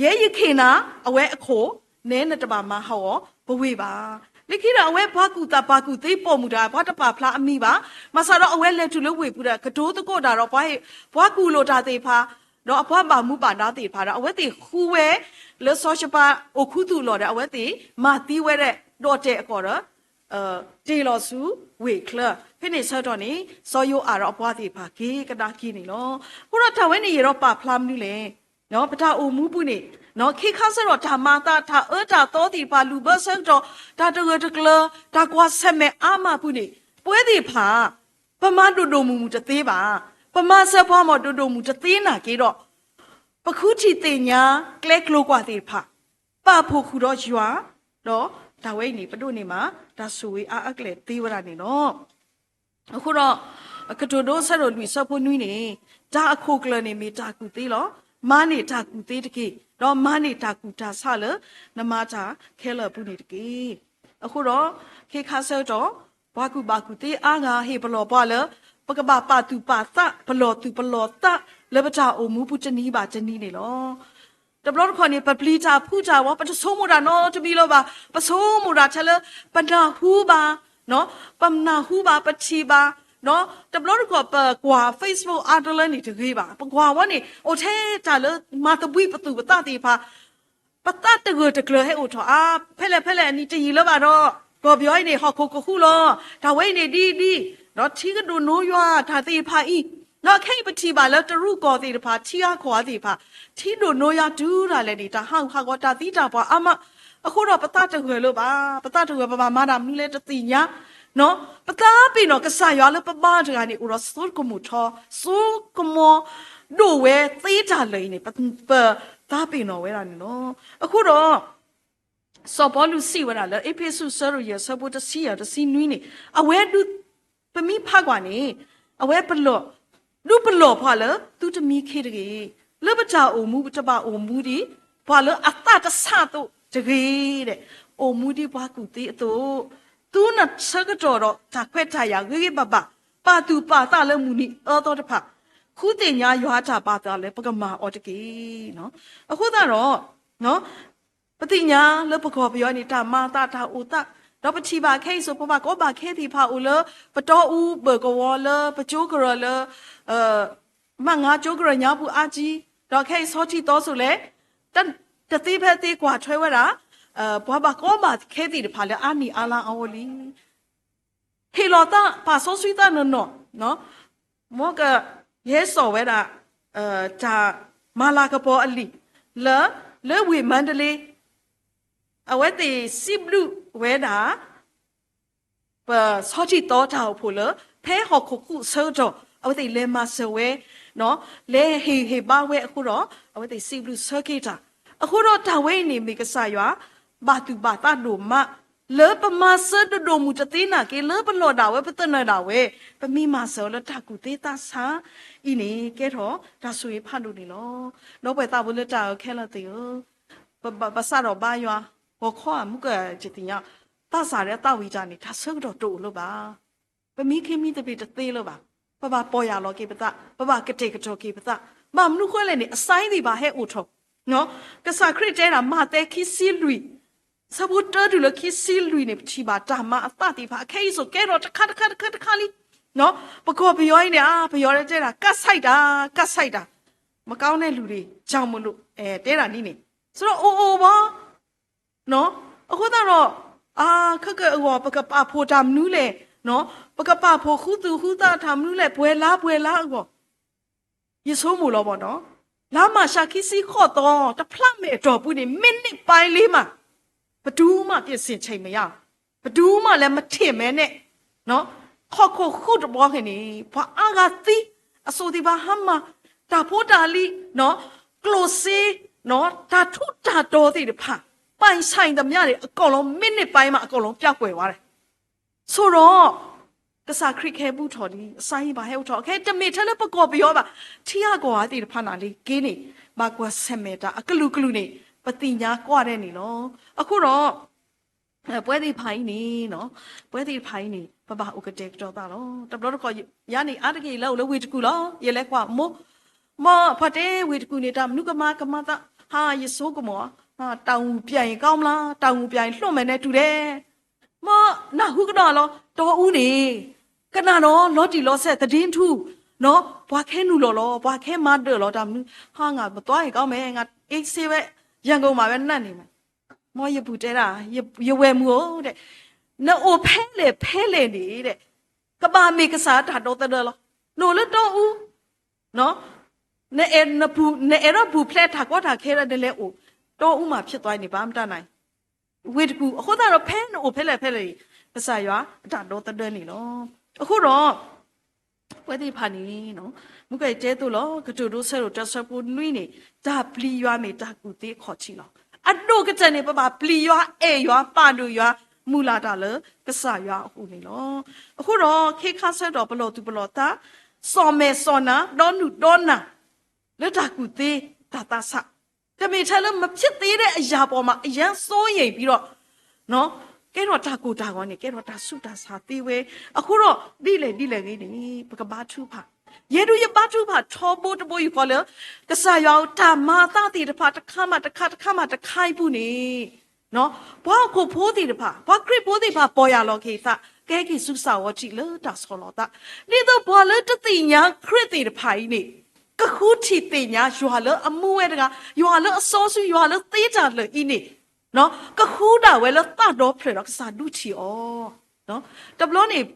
ယဲယခ့ၣ်နၤ အဝဲအခိၣ်, နဲနတဘၣ်မၤဟးဂီၤပဝ့ၢ်ဘၣ်. လၢခံဒီး အဝဲပှၤကူၣ်သးပှၤကူၣ်သ့ပိာ်မုၣ်တဂၤ ပှၤတပာ်ဖျါအမံၤဘၣ်. ဘၣ်ဆၣ်ဒီးအဝဲလဲၤတုၤလၢဝ့ၢ်ပူၤဒီး ကတိၤသကိးတၢ်ဒီး ပှၤကူၣ်လိာ်တၢ်သ့ၣ်တဖၣ်, ဒီးအပှၤဘၣ်မူဘၣ်ဒါသ့ၣ်တဖၣ်ဒီး အဝဲသ့ၣ်ဃုဝဲလၢစီၤၡဘၤအိၣ်ခူသူၣ်အလီၢ်ဒီး အဝဲသ့ၣ်မၤသံဝဲဒၣ်ဒီၣ်တဲာ်အကီၢ်ဒီး တ့ၢ်လီၤဆူဝ့ၢ်ချၢ, ဖဲန့ၣ်ဆၢကတီၢ်န့ၣ် စီၤယိၤအၤဒီးအပှၤသ့ၣ်တဖၣ်က့ၤကဒါက့ၤန့ၣ်လီၤ. အဃိဒီးတၢ်ဝဲန့ၣ် ယအဲၣ်ဒိးပာ်ဖျါမနုၤလဲၣ်, ပတၢ်အိၣ်မူပူၤန့ၣ် ခ့ခါဆၢဒီးတၢ်မၤအသး တၢ်အၢတၢ်သီသ့ၣ်တဖၣ် လုၢ်ဘၢဆၢကတီၢ် တၢ်တဂၢၢ်တကျၢၤ တၢ်ကွၢ်ဆၢၣ်မဲာ်အါမးပူၤန့ၣ် ပဝဲသ့ၣ်တဖၣ် ပမၤဒိၣ်ဒိၣ်မုၢ်မုၢ်တသ့ဘၣ်. ပမၤစၢၤပှၤမီၢ်ဒိၣ်ဒိၣ်မုၢ်တသ့နာ်က့ဒီး ပဃုထံၣ်သ့ၣ်ညါကျဲကျိၤကွာ်သ့ၣ်တဖၣ်, ပာ်ဖှိၣ်ဃုာ်ဒီးယွၤ, ဒီးတၢ်ဝဲအံၤန့ၣ် ပဒိးန့ၢ်မး တၢ်ဆိၣ်ဂ့ၤအါအါကလဲာ်သ့ဝဲဒၣ်န့ၣ်လီၤ. အဃိဒီး ကတိၤဒိဆၢဒိၣ်လွံၢ်ဆၢဖိနွံန့ၣ်, တၢ်အခိၣ်ကျၢၢ်န့ၣ်မ့ၢ်တၢ်ကူၣ်သ့လီၤ. မၤန့ၢ်တၢ်ကူၣ်သ့တက့ၢ်, ဒီးမၤန့ၢ်တၢ်ကူၣ်တၢ်ဆးလၢနမၤတၢ်ခဲလၢာ်အပူၤန့ၣ်တက့ၢ်. အဃိဒီး ခ့ခါဆၢကတီၢ် ပှၤကူၣ်ဘၣ်ကူၣ်သ့အါဂၤဟ့ၣ်ပလီၢ်ပှၤလၢ ပကဘၣ်ပာ်သူၣ်ပာ်သး ပလီၢ်သူၣ်ပလီၢ်သးလၢပတၢ်အိၣ်မူပူၤတနံၤဘၣ်တနံၤန့ၣ်လီၤ. တဘျီတခီၣ်န့ၣ် ပပျံၤတၢ်ဖုးတၢ်ဝဲ ပတဆိကမိၣ်တၢ်နီတမံၤလၢၤဘၣ်. ပဆိကမိၣ်တၢ်ထဲလၢ ပနၢ်ဟူဘၣ်, ပနၢ်ဟူဘၣ် ပထံၣ်ဘၣ်, တဘျီတခီၣ်ပကွၢ် Facebook အါတလၢန့ၣ်တဂ့ၤဘၣ်. ပကွၢ်ဝဲန့ၣ် အိၣ်ထဲတၢ်လၢမၤသဘှံးပသူၣ်ပသးသ့ၣ်တဖၣ် ပသးတဂၢၢ်တကျၢၤဟဲအိၣ်ထီၣ်အါ, ဖဲလဲၣ်ဖဲလဲၣ်အနံၤတယံာ်လၢၤဘၣ်ဒီး ကီၢ်ပယီၤအံၤန့ၣ် ဟီၣ်ခိၣ်ကဃူလီၤ, တၢ်ဝဲအံၤန့ၣ်ဒ်ဒ်, ဒီးထံကဒိၣ်နိယွၤတၢ်သ့ၣ်တဖၣ်အံၤ, ဒီးခဲအံၤပထံၣ်ဘၣ်လၢတရူးကီၢ်သ့ၣ်တဖၣ် ထံဂၤကီၢ်ဂၤသ့ၣ်တဖၣ် ထံဒိၣ်နိယွၤတုၤဒၣ်လဲာ်န့ၣ် တၢ်ဟးဂူာ်ဟးဂီၤတၢ်သံတၢ်ပှၢ်အါမး, အဃိဒီးပသးတဂၢၢ်လၢၤဘၣ်. ပသးတဂၢၢ် ပဘၣ်မၤတၢ်မနုၤလဲၣ်တသ့ၣ်ညါ ပသးပ့ၤနီၣ်ကစၢ်ယွၤလၢပဘါတဂၤန့ၣ် အိၣ်ဒီးစိကမီၤထီ, စိကမီၤဒိၣ်ဝဲသ့တၢ်လၢာ်အံၤန့ၣ် ပသးပ့ၤနီၣ်ဝဲဒၣ်န့ၣ်လီၤ. အဃိဒီး စီၤပီလူးစံးဝဲဒၣ်လၢ အ့းဖ့းစူး ဆၢဒိၣ်ယဲၢ် ဆၢဖိတဆံယဲၢ် တဆံနွံန့ၣ် အဝဲဒုး ပမ့ၢ်ဖးကွၢ်န့ၣ် အဝဲပလီၢ် ဒုးပလီၢ်ပှၤလၢသုတမံခ့တဂ့ၤ, လၢပတၢ်အိၣ်မူ ပတဘၣ်အိၣ်မူဒ် ပှၤလၢအသးတဆးအသိးတဂ့ၤဒဲး, အိၣ်မူဒ်ပှၤကူၣ်သ့အသိး, သုနဆၢကတီၢ်ဒီးတၢ်ခွဲးတၢ်ယာ်ဂ့ၤဂ့ၤဘၣ်ဘၣ်, ပာ်သူၣ်ပာ်သးလၢမုၢ်နံၤအၢသီတဖၣ်, ဃုသ့ၣ်ညါယွၤတၢ်ပာ်သးလၢပကမၤအီၤတက့ၢ်. အဃိသတးဒီး ပသ့ၣ်ညါလၢပကီၢ်ပယီၤန့ၣ် တၢ်မၤအသးတၢ်အိၣ်သး, ဒီးပထံၣ်ဘၣ်ခဲအံၤစိၤ ပှၤဘၣ်ကီဘၣ်ခဲသ့ၣ်တဖၣ်အိၣ်လၢ ပတီၢ်အူဘၢၣ်ကဝီၤလၢ ပကၠိကရၢၢ်လၢ မုၢ်ဂၤကၠိကရၢၢ်ညါပူၤအါကံ, ဒီးခဲအံၤဆီထံၣ်သီစိၤလဲၣ်, တသ့ဖဲသ့ကွၢ်ထွဲဝဲဒၣ် ပှၤဘၣ်ကီဘၣ်ခဲသ့ၣ်တဖၣ်လၢအါနံၣ်အါလါအါဂီၢ်လံ ဟ့ၣ်လီၤသး ပာ်စီဆှံသးနီၢ်နီၢ်, မ်ကယဲၢ်စိာ်ဝဲဒၣ် တၢ်မၤလၤကပီၤအလံာ် လၢ လၢဝ့ၢ်မါဒလ့ အဝဲသ့ၣ်စံးဘျုးဝဲဒၣ် ပဆီထံၣ်သီတၢ်အိၣ်ဖှိၣ်လၢ ဖဲဟီၣ်ခိၣ်ကူၣ်အဆၢကတီၢ် အဝဲသ့ၣ်လဲၤမၤစၢၤဝဲ လဲၤဟ့ၣ်ဂံၢ်ဟ့ၣ်ဘါဝဲအဃိဒီး အဝဲသ့ၣ်စံးဘျုးဆၢက့ၤတၢ်. အဃိဒီးတၢ်ဝဲအံၤန့ၣ်မ့ၢ်ကစၢ်ယွၤ ဘၣ်သူၣ်ဘၣ်သးဒိၣ်မး လၢပမၤစၢၤဒိၣ်ဒိၣ်မုၢ်တသ့နာ်က့ လၢပလီၢ်ဒၣ်ဝဲ ပသနၢၣ်ဒၣ်ဝဲ ပမ့ၢ်မၤစၢၤအီၤလၢတၢ်ကူၣ်သ့သးဆးအံၤန့ၣ် ကဲထီၣ်တၢ်ဆိၣ်ဂ့ၤဖးဒိၣ်န့ၣ်လီၤ. ဒီပုၢ်ဝဲၢ်သးဘိလၢတၢ်အၢခဲလၢာ်သ့ၣ်ဧၢ, ပဘၣ်ပစးထီၣ်ဘါယွၤ ဂီၤခီဧါ မုၢ်ကၢ်ယသ့ၣ်ညါ သးစၢ်ဒီးသးဝံၣ်တၢ်န့ၣ် တၢ်ဆၢကတီၢ်တအိၣ်လၢၤဘၣ်. ပမံခ့မံသပ့ၤတသ့လၢၤဘၣ်. ပဘၣ်ပီၢ်ယၢ်လီၤက့ၤပသး, ပဘၣ်ကတဲာ်ကတီၤက့ၤပသး, ဘၣ်မနုၤဃိလဲၣ်န့ၣ် အစါသ့ၣ်ဘၣ်ဟဲအိၣ်ထီၣ် ကစၢ်ခရံာ်တဲဒၣ် မးသဲခံဆံလွံၢ် ဆၢဖိတၢတုၤလၢခံဆံလွံၢ်န့ၣ် ပထံၣ်ဘၣ်တၢ်မၤအသးသ့ၣ်တဖၣ် အခဲအံၤစိၤကဲထီၣ်တခါတခါတခါတခါလံ. ပကီၢ်ပယီၤအံၤန့ၣ် အါ ပယီၤတဲဒၣ် ကးဆံးတၢ် ကးဆံးတၢ်, မကောင်းတဲ့လူတွေကြောင့်မို့လို့ တဲဒၣ်ဒ်န့ၣ်, ဆိုတော့ အိၣ်အိၣ်ဘၣ် အဃိသတးဒီး အါ ခဲကၢအဂီၢ် ပကပာ်ဖှိၣ်တၢ်မနုၤလဲၣ်, ပကပာ်ဖှိၣ်ဃုသူၣ်ဃုသးတၢ်မနုၤလဲၣ် ပှဲၤလါပှဲၤလါအဂီၢ် ယဆိကမိၣ်လီၤဘၣ်နီၤ, လါမၢ်ၡးခံဆံဃိးသီ တဖျးမဲာ်တီၢ်ပူၤန့ၣ် မိနစ်ပိုင်းလေးမှာ ဘယ်သူမှ ပြင်ဆင်ချိန်မရဘူး, ဘယ်သူမှလည်း မထင်ဘဲနဲ့ ဟီၣ်ခိၣ်ဃုတဘျီန့ၣ် ပှၤအါဂၤသံ, အစိၣ်သ့ၣ်တဖၣ်ဟါမၢ်, တၢ်ဖိတၢ်လံၤ, ကျိၣ်စ့, တၢ်ထူးတၢ်တီၤသ့ᣣ်တဖၣ်, ပိုင်ဆိုင်သမျှတွေ အကုန်လုံး မိနစ်ပိုင်းမှာ အကုန်လုံး ပျောက်ကွယ်သွားတယ်. ဆိုတော့ ကစၢ်ခရံာ်ကဟဲဘူးထီၣ်လံ, အစါဟံၣ်ဘၣ်ဟဲအိၣ်ထီၣ်, ခဲတမ့ၢ်ထဲလၢပကီၢ်ပယီၤဘၣ်, ထံဂၤကီၢ်ဂၤသ့ၣ်တဖၣ်န့ၣ်လံ က့န့ၣ် ဘၣ်ကွၢ်ဆၢၣ်မဲာ်တၢ်အကလုာ်ကလုာ်န့ၣ် ပသ့ၣ်ညါကွၢ်ဒဲးန့ၣ်လီၤ. အဃိဒီး ပဝဲသ့ၣ်တဖၣ်အံၤန့ၣ်, ပဝဲသ့ၣ်တဖၣ်အံၤန့ၣ် ပဘၣ်အိၣ်ကတဲာ်ကတီၤသးလီၤ. တဘျီတခီၣ် ယၤန့ၣ် အါတက့ၢ်ယလဲၤအိၣ်လၢဝ့ၢ်တကူၣ်လီၤ. ယလဲၤကွၢ်မိၢ်, မိၢ်ဖါတဲဝ့ၢ်တကူၣ်န့ၣ် တၢ်မနုၤကမၤကမၤသး, ဟါ ယဆိကမိၣ်, တၢ်အူၣ်ပၠးအံၤကီမလါ, တၢ်အူၣ်ပၠးအံၤ လိၣ်မဲာ်နဲတူၢ်ဒဲး မ့ၢ်နၢ်ဟူကဒီးလီၤ. တီအူန့ၣ် ကနၣ်ဒီး လီၤတံၢ်လီၤဆဲး သဒ့ထူၣ်, ပှၤခဲနုာ်လီၤလီၤ, ပှၤခဲမၤဒၢၣ်လီၤ တၢ်မနုၤ, ဟါ ငါပသွါအံၤကီမဲာ်, ငါအ့စ့ဝဲ ယဲၢ်ကမးဝဲနၢ်န့ၣ်မး, မ်ယပုၢ်တဲဒၣ်, ယဝဲၢ်မုၣ်ဧၢ, နအိၣ်ဖဲလဲၣ်ဖဲလဲၣ်န့ၣ်, ကဘၣ်မ့ၢ်ကစၢ်တၢ်ဒီသဒၢလီၤ. နအိၣ်လၢတီအူ, နအဲၣ်ဒိးပူၤဖျဲးတၢ်ကီတၢ်ခဲဒီး နလဲၤအိၣ်တီအူမး ဖြစ်သွားန့ၣ် ဘၣ်မတၤနၤ ဝ့ၢ်တကူၣ်, အဃိသတးဒီး ဖဲနအိၣ်ဖဲလဲၣ်ဖဲလဲၣ်န့ၣ် ကစၢ်ယွၤအတၢ်ဒီသဒၢန့ၣ်လီၤ. အဃိဒီး ပဝဲသ့ၣ်တဖၣ်န့ၣ်, မုၢ်ကဲတဲသိးလီၤ, ကတိၤဒိဆၢဒိၣ်တၢဆၢဖိနွံန့ၣ်, တၢ်ပျံၤယွၤမ့ၢ်တၢ်ကူၣ်သ့အခီၣ်ထံးလီၤ. အဒိၣ်ကတၢၢ်န့ၣ် ပဘၣ်ပျံၤယွၤ, အဲၣ်ယွၤ, ပာ်ဒိၣ်ယွၤ, မုၢ်လၢ်တၢ်လၢကစၢ်ယွၤအအိၣ်န့ၣ်လီၤ. အဃိဒီး ခ့ခါဆၢကတီၢ် ပလီၢ်သူၣ်ပလီၢ်သး, စီၣ်မဲာ်စီၣ်နၤ, ဒီနုၢ်ဒီနၢ် လၢတၢ်ကူၣ်သ့တၢ်သးဆး, တမ့ၢ်ထဲလၢ မဖြစ်သေးတဲ့အရာပေါ်မှာ အရမ်းစိုးရိမ်ပြီးတော့ ကဲထီၣ်တၢ်ကိၢ်တၢ်ဂီၤန့ၣ် ကဲထီၣ်တၢ်ဆူးတၢ်ဆါသ့ဝဲ. အဃိဒီး ဒ်လဲၣ်ဒ်လဲၣ်ဂ့ၤန့ၣ် ပကဘါထုကဖၣ်, ယဲဒၣ်ယဘါထုကဖၣ်ထီဘိတဘိယူၢ်ဃီလၢ ကစၢ်ယွၤဧၢ, တၢ်မၤအသးသ့ၣ်တဖၣ် တခါမးတခါ တခါမးတခါအံၤပူၤန့ၣ် ပှၤဟီၣ်ခိၣ်ဖိသ့ၣ်တဖၣ်, ပှၤခရံာ်ဖိသ့ၣ်တဖၣ် ပီၢ်ယၢ်လီၤက့ၤသး, ကဟဲက့ၤဆူကစၢ်အဂီၢ်ထံးလၢတၢ်ဆီၣ်လီၤသး, ဒ်သိးပှၤလၢတသ့ၣ်ညါခရံာ်သ့ၣ်တဖၣ်အံၤန့ၣ် ကဃုထံၣ်သ့ၣ်ညါယွၤလၢအမူဝဲတဂၤ, ယွၤလၢအစီဆှံ, ယွၤလၢသ့တၢ်လၢာ်အံၤန့ၣ်, ကဃုဒၣ်ဝဲလၢသးဒီဖျၢၣ်ဒီးကစၢ်ဒုးထံၣ်အီၤ. တဘျီန့ၣ်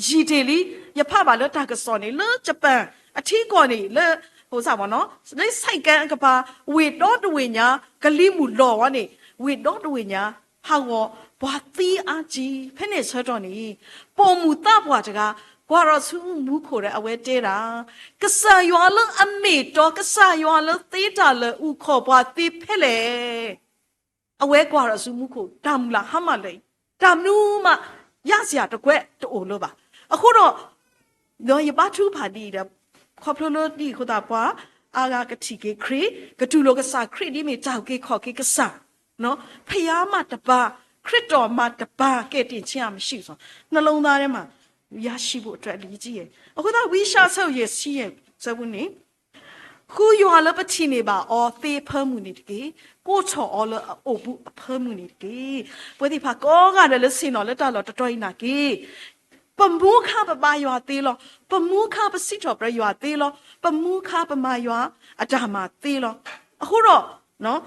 ယံာ်တ့ၢ်လံ, ယဖးဘၣ်လၢတၢ်ကစီၣ်န့ၣ် လၢ Japan အထံကီၢ်န့ၣ် လၢ လၢ စဲးကဲ အကပၤ ဝ့ၢ်ဒီတဝ့ၢ်ညါ ကလံၤမုၢ်လီၤဝဲန့ၣ် ဝ့ၢ်ဒီတဝ့ၢ်ညါ ဟးဂီၤ ပှၤသံအါကံ, ဖဲန့ၣ်ဆၢကတီၢ်န့ၣ် ပိာ်မုၣ်သးပှၢ်တဂၤ ကွၢ်ထီၣ်ဆူမူခိၣ်ဒီး အဝဲတဲဒၣ်, ကစၢ်ယွၤလၢအမ့ၢ်တီ, ကစၢ်ယွၤလၢသ့တၢ်လၢာ် အုၣ်ခီၣ်ပှၤသ့ဖဲလဲၣ်. အဝဲကွၢ်ထီၣ်ဆူမူခိၣ် တၢ်မုၢ်လၢ်ဟါမၢ်လၢာ်အံၤ တၢ်မနုၤမး ရစရာတကွဲးတအိၣ်လၢၤဘၣ်. အဃိဒီး ဒီးယဘါထုကဖၣ်ဒ်အံၤဒီး ခီဖျိလၢဒ်အံၤအဃိသတး ပှၤအါဂၤကထံၣ်က့ၤခရံာ်, ကတူၢ်လိာ်ကစၢ်ခရံာ်ဒ်မ့ၢ်တၢ်အုၣ်က့ၤခီၣ်က့ၤကစၢ်, ဘုရားမးတပါ, ခရစ်တော်မးတပါ, ကယ်တင်ခြင်းမရှိဘူးဆို, နှလုံးသားထဲမှာ ရရှိဖို့အတွက် အရေးကြီးတယ်. အဃိသတး ဝံယၡါယၤ အဆၢဒိၣ်ယဲၢ်ဆံယဲၢ် အဆၢဖိန့ၣ် ဃုယွၤလၢပထံၣ်န့ၢ်ဘၣ်အီၤသ့အဖၢမုၢ်န့ၣ်တက့ၢ်. ကိးထီၣ်အီၤလၢအအိၣ်ဘူးအဖၢမုၢ်န့ၣ်တက့ၢ်. ပဝဲသ့ၣ်တဖၣ်ကိးဂၤဒဲးလၢဆ့ၣ်နီၤလၢတၢ်လီၢ်တတီၤအံၤနာ်က့, ပမူခါပဘါယွၤသ့လီၤ. ပမူခါပစံးထီၣ်ပတြၢၤယွၤသ့လီၤ. ပမူခါပမၤယွၤအတၢ်မၤသ့လီၤ. အဃိဒီး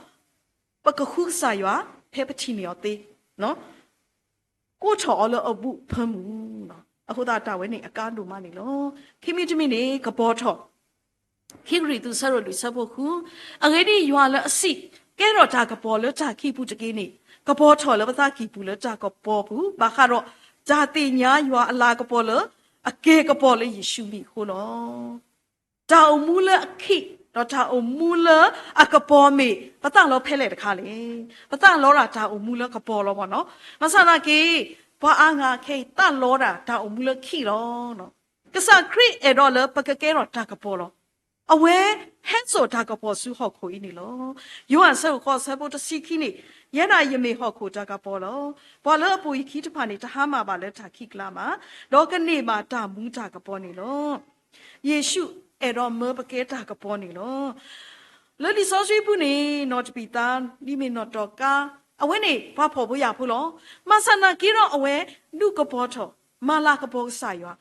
ပကဃုကစၢ်ယွၤ ဖဲပထံၣ်န့ၢ်အီၤသ့, ကိးထီၣ်အီၤလၢအအိၣ်ဘူးအဖၢမုၢ်လီၤ. အဃိသတးတၢ်ဝဲန့ၣ်အကါဒိၣ်မးန့ၣ်လီၤ. ခံမံၤတမံၤန့ၣ် ကပီၤထီၣ်, ခံကရံၣ်သူး အဆၢဒိၣ်လွံၢ် အဆၢဖိဃု, အဂ့ၢ်ဒ်အံၤ, ယွၤလၢအစံး, ကဲထီၣ်တၢ်ကပီၤလၢတၢ်ခံးပူၤတက့ၢ်န့ၣ်, ကပီၤထီၣ်လၢပသးကံၢ်ပူၤလၢတၢ်ကပီၤပူၤ, ဘၣ်ဃးဒီးတၢ်သ့ၣ်ညါယွၤအလၤကပီၤလၢ အက့ၤကပီၤလၢယ့ၣ်ၡူးမံၤအဃိလီၤ. တၢ်အိၣ်မူလၢအခံး ဒီးတၢ်အိၣ်မူလၢအကပီၤမ့ၢ် ပသးလီဖဲလဲၣ်တခါလဲၣ်. ပသးလီဒၣ်တၢ်အိၣ်မူလၢကပီၤလီၤဘၣ်နီၤ. ဘၣ်ဆၣ်သနာ်က့ ပှၤအါဂၤခဲအံၤသးလီဒၣ်တၢ်အိၣ်မူလၢခံးလီၤ. ကစၢ်ခရံာ်အဲၣ်ဒိးလၢပကကဲထီၣ်တၢ်ကပီၤလီၤ. အဝဲဟဲစိာ်တၢ်ကပီၤဆူဟီၣ်ခိၣ်အံၤန့ၣ်လီၤ. ယိၤဟၣ်အဆၢဒိၣ်ဃိး အဆၢဖိတဆံခံန့ၣ်, ယဲဒၣ်ယမ့ၢ်ဟီၣ်ခိၣ်တၢ်ကပီၤလီၤ. ပှၤလၢအပိာ်ယခံတဖၣ်န့ၣ် တဟါမၢ်ဘၣ်လၢတၢ်ခံးကျါဘၣ်, ဒီးကန့ၢ်ဘၣ်တၢ်မူတၢ်ကပီၤန့ၣ်လီၤ. ယ့ၣ်ၡူးအဲၣ်ဒိးမၢပကဲတၢ်ကပီၤန့ၣ်လီၤ. လၢလံာ်စီဆှံပူၤန့ၣ် နီၢ်တပံာ်သါ ဒ်မ့ၢ်နီၢ်တီၢ်ကါ, အဝဲန့ၣ်ပှၤဖှီၣ်ဖိယာ်ဖိလီၤ. ဘၣ်ဆၣ်သနာ်က့ဒီး အဝဲဒုးကပီၤထီၣ် မၤလၤကပီၤကစၢ်ယွၤ,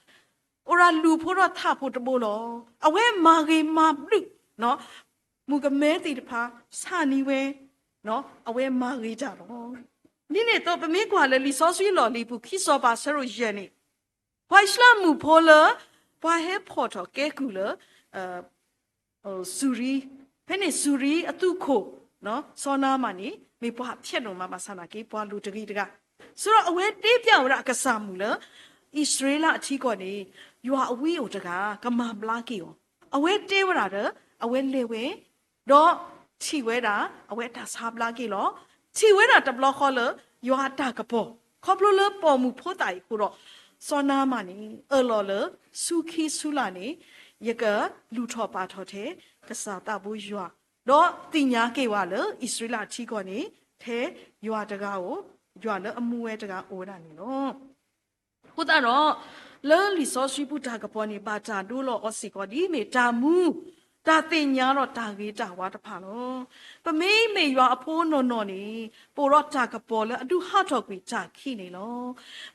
အိၣ်ဒၣ်လူၤဖိဒီးထးဖိတဘိလီၤ. အဝဲမၤဂ့ၤမၤဘျုး မုၣ်ကမဲသ့ၣ်တဖၣ် ဆၣ်နံၤဝဲ, အဝဲမၤဂ့ၤတၢ်လီၤ. ဒ်န့ၣ်အသိး ပမ့ၢ်ကွၢ်လၢလံာ်စီဆှံလီၢ်လံၤပူၤ ခံစီၤပၤ အဆၢဒိၣ်ယဲၢ်န့ၣ်, ပှၤအံၣ်စရ့လးမုၣ်ဖိလၢ ပှၤဟဲဖီၣ်ထီၣ်ကဲကုၢ်လၢ စူၤရံ, ဖဲန့ၣ်စူၤရံအသုးခိၣ် စီၤနၤအမၣ်န့ၣ် မ့ၢ်ပှၤဖျဲးဒိၣ်မး ဘၣ်ဆၣ်သနာ်က့ ပှၤလူၤတဂ့ၤတဂၤ, ဆိဒီးအဝဲတဲပျးဝဲဒၣ်အကစၢ်မုၣ်လၢ အံၣ်စရ့လးအထံကီၢ်န့ၣ် ယွၤအဝံအိၣ်တဂၤ ကမၤဘျါက့ၤအီၤ, အဝဲတဲဝဲဒၣ်ဒီး အဝဲလဲၤဝဲ ဒီးထံၣ်ဝဲဒၣ် အဝဲတၢ်ဆါဘျါက့ၤလီၤ. ထံၣ်ဝဲဒၣ်တဘျီဃီလၢ ယွၤအတၢ်ကပီၤ, ခီဖျိလၢပိာ်မုၣ်ဖိသၣ်အံၤအဃိဒီး စီၤနၤအမၣ်န့ၣ် အၢၣ်လီၤလၢ ဆူခံဆူလၢ်န့ၣ် ယကလူၤထီၣ်ပာ်ထီၣ်ထဲ ကစၢ်သးဘိယွၤ, ဒီးသ့ၣ်ညါက့ၤဝဲလၢ အံၣ်စရ့လးအထံကီၢ်န့ၣ် ထဲယွၤတဂၤဧိၤ ယွၤလၢအမူဝဲတဂၤအိၣ်ဝဲဒၣ်န့ၣ်လီၤ. အဃိသတးဒီး လၢလံာ်စီဆှံပူၤတၢ်ကပီၤန့ၣ် ဘၣ်တၢ်ဒိလီၤအီၤစ့ၢ်ကီး ဒ်အမ့ၢ်တၢ်မူ, တၢ်သ့ၣ်ညါဒီးတၢ်ဂ့ၤတၢ်ဝါတဖၣ်လီၤ. ပမ့မ့ၢ်ယွၤအဖိနီၢ်နီၢ်န့ၣ် ပအိၣ်ဒီးတၢ်ကပီၤလၢအဒုးဟးထီၣ်ကွံာ်တၢ်ခံးန့ၣ်လီၤ.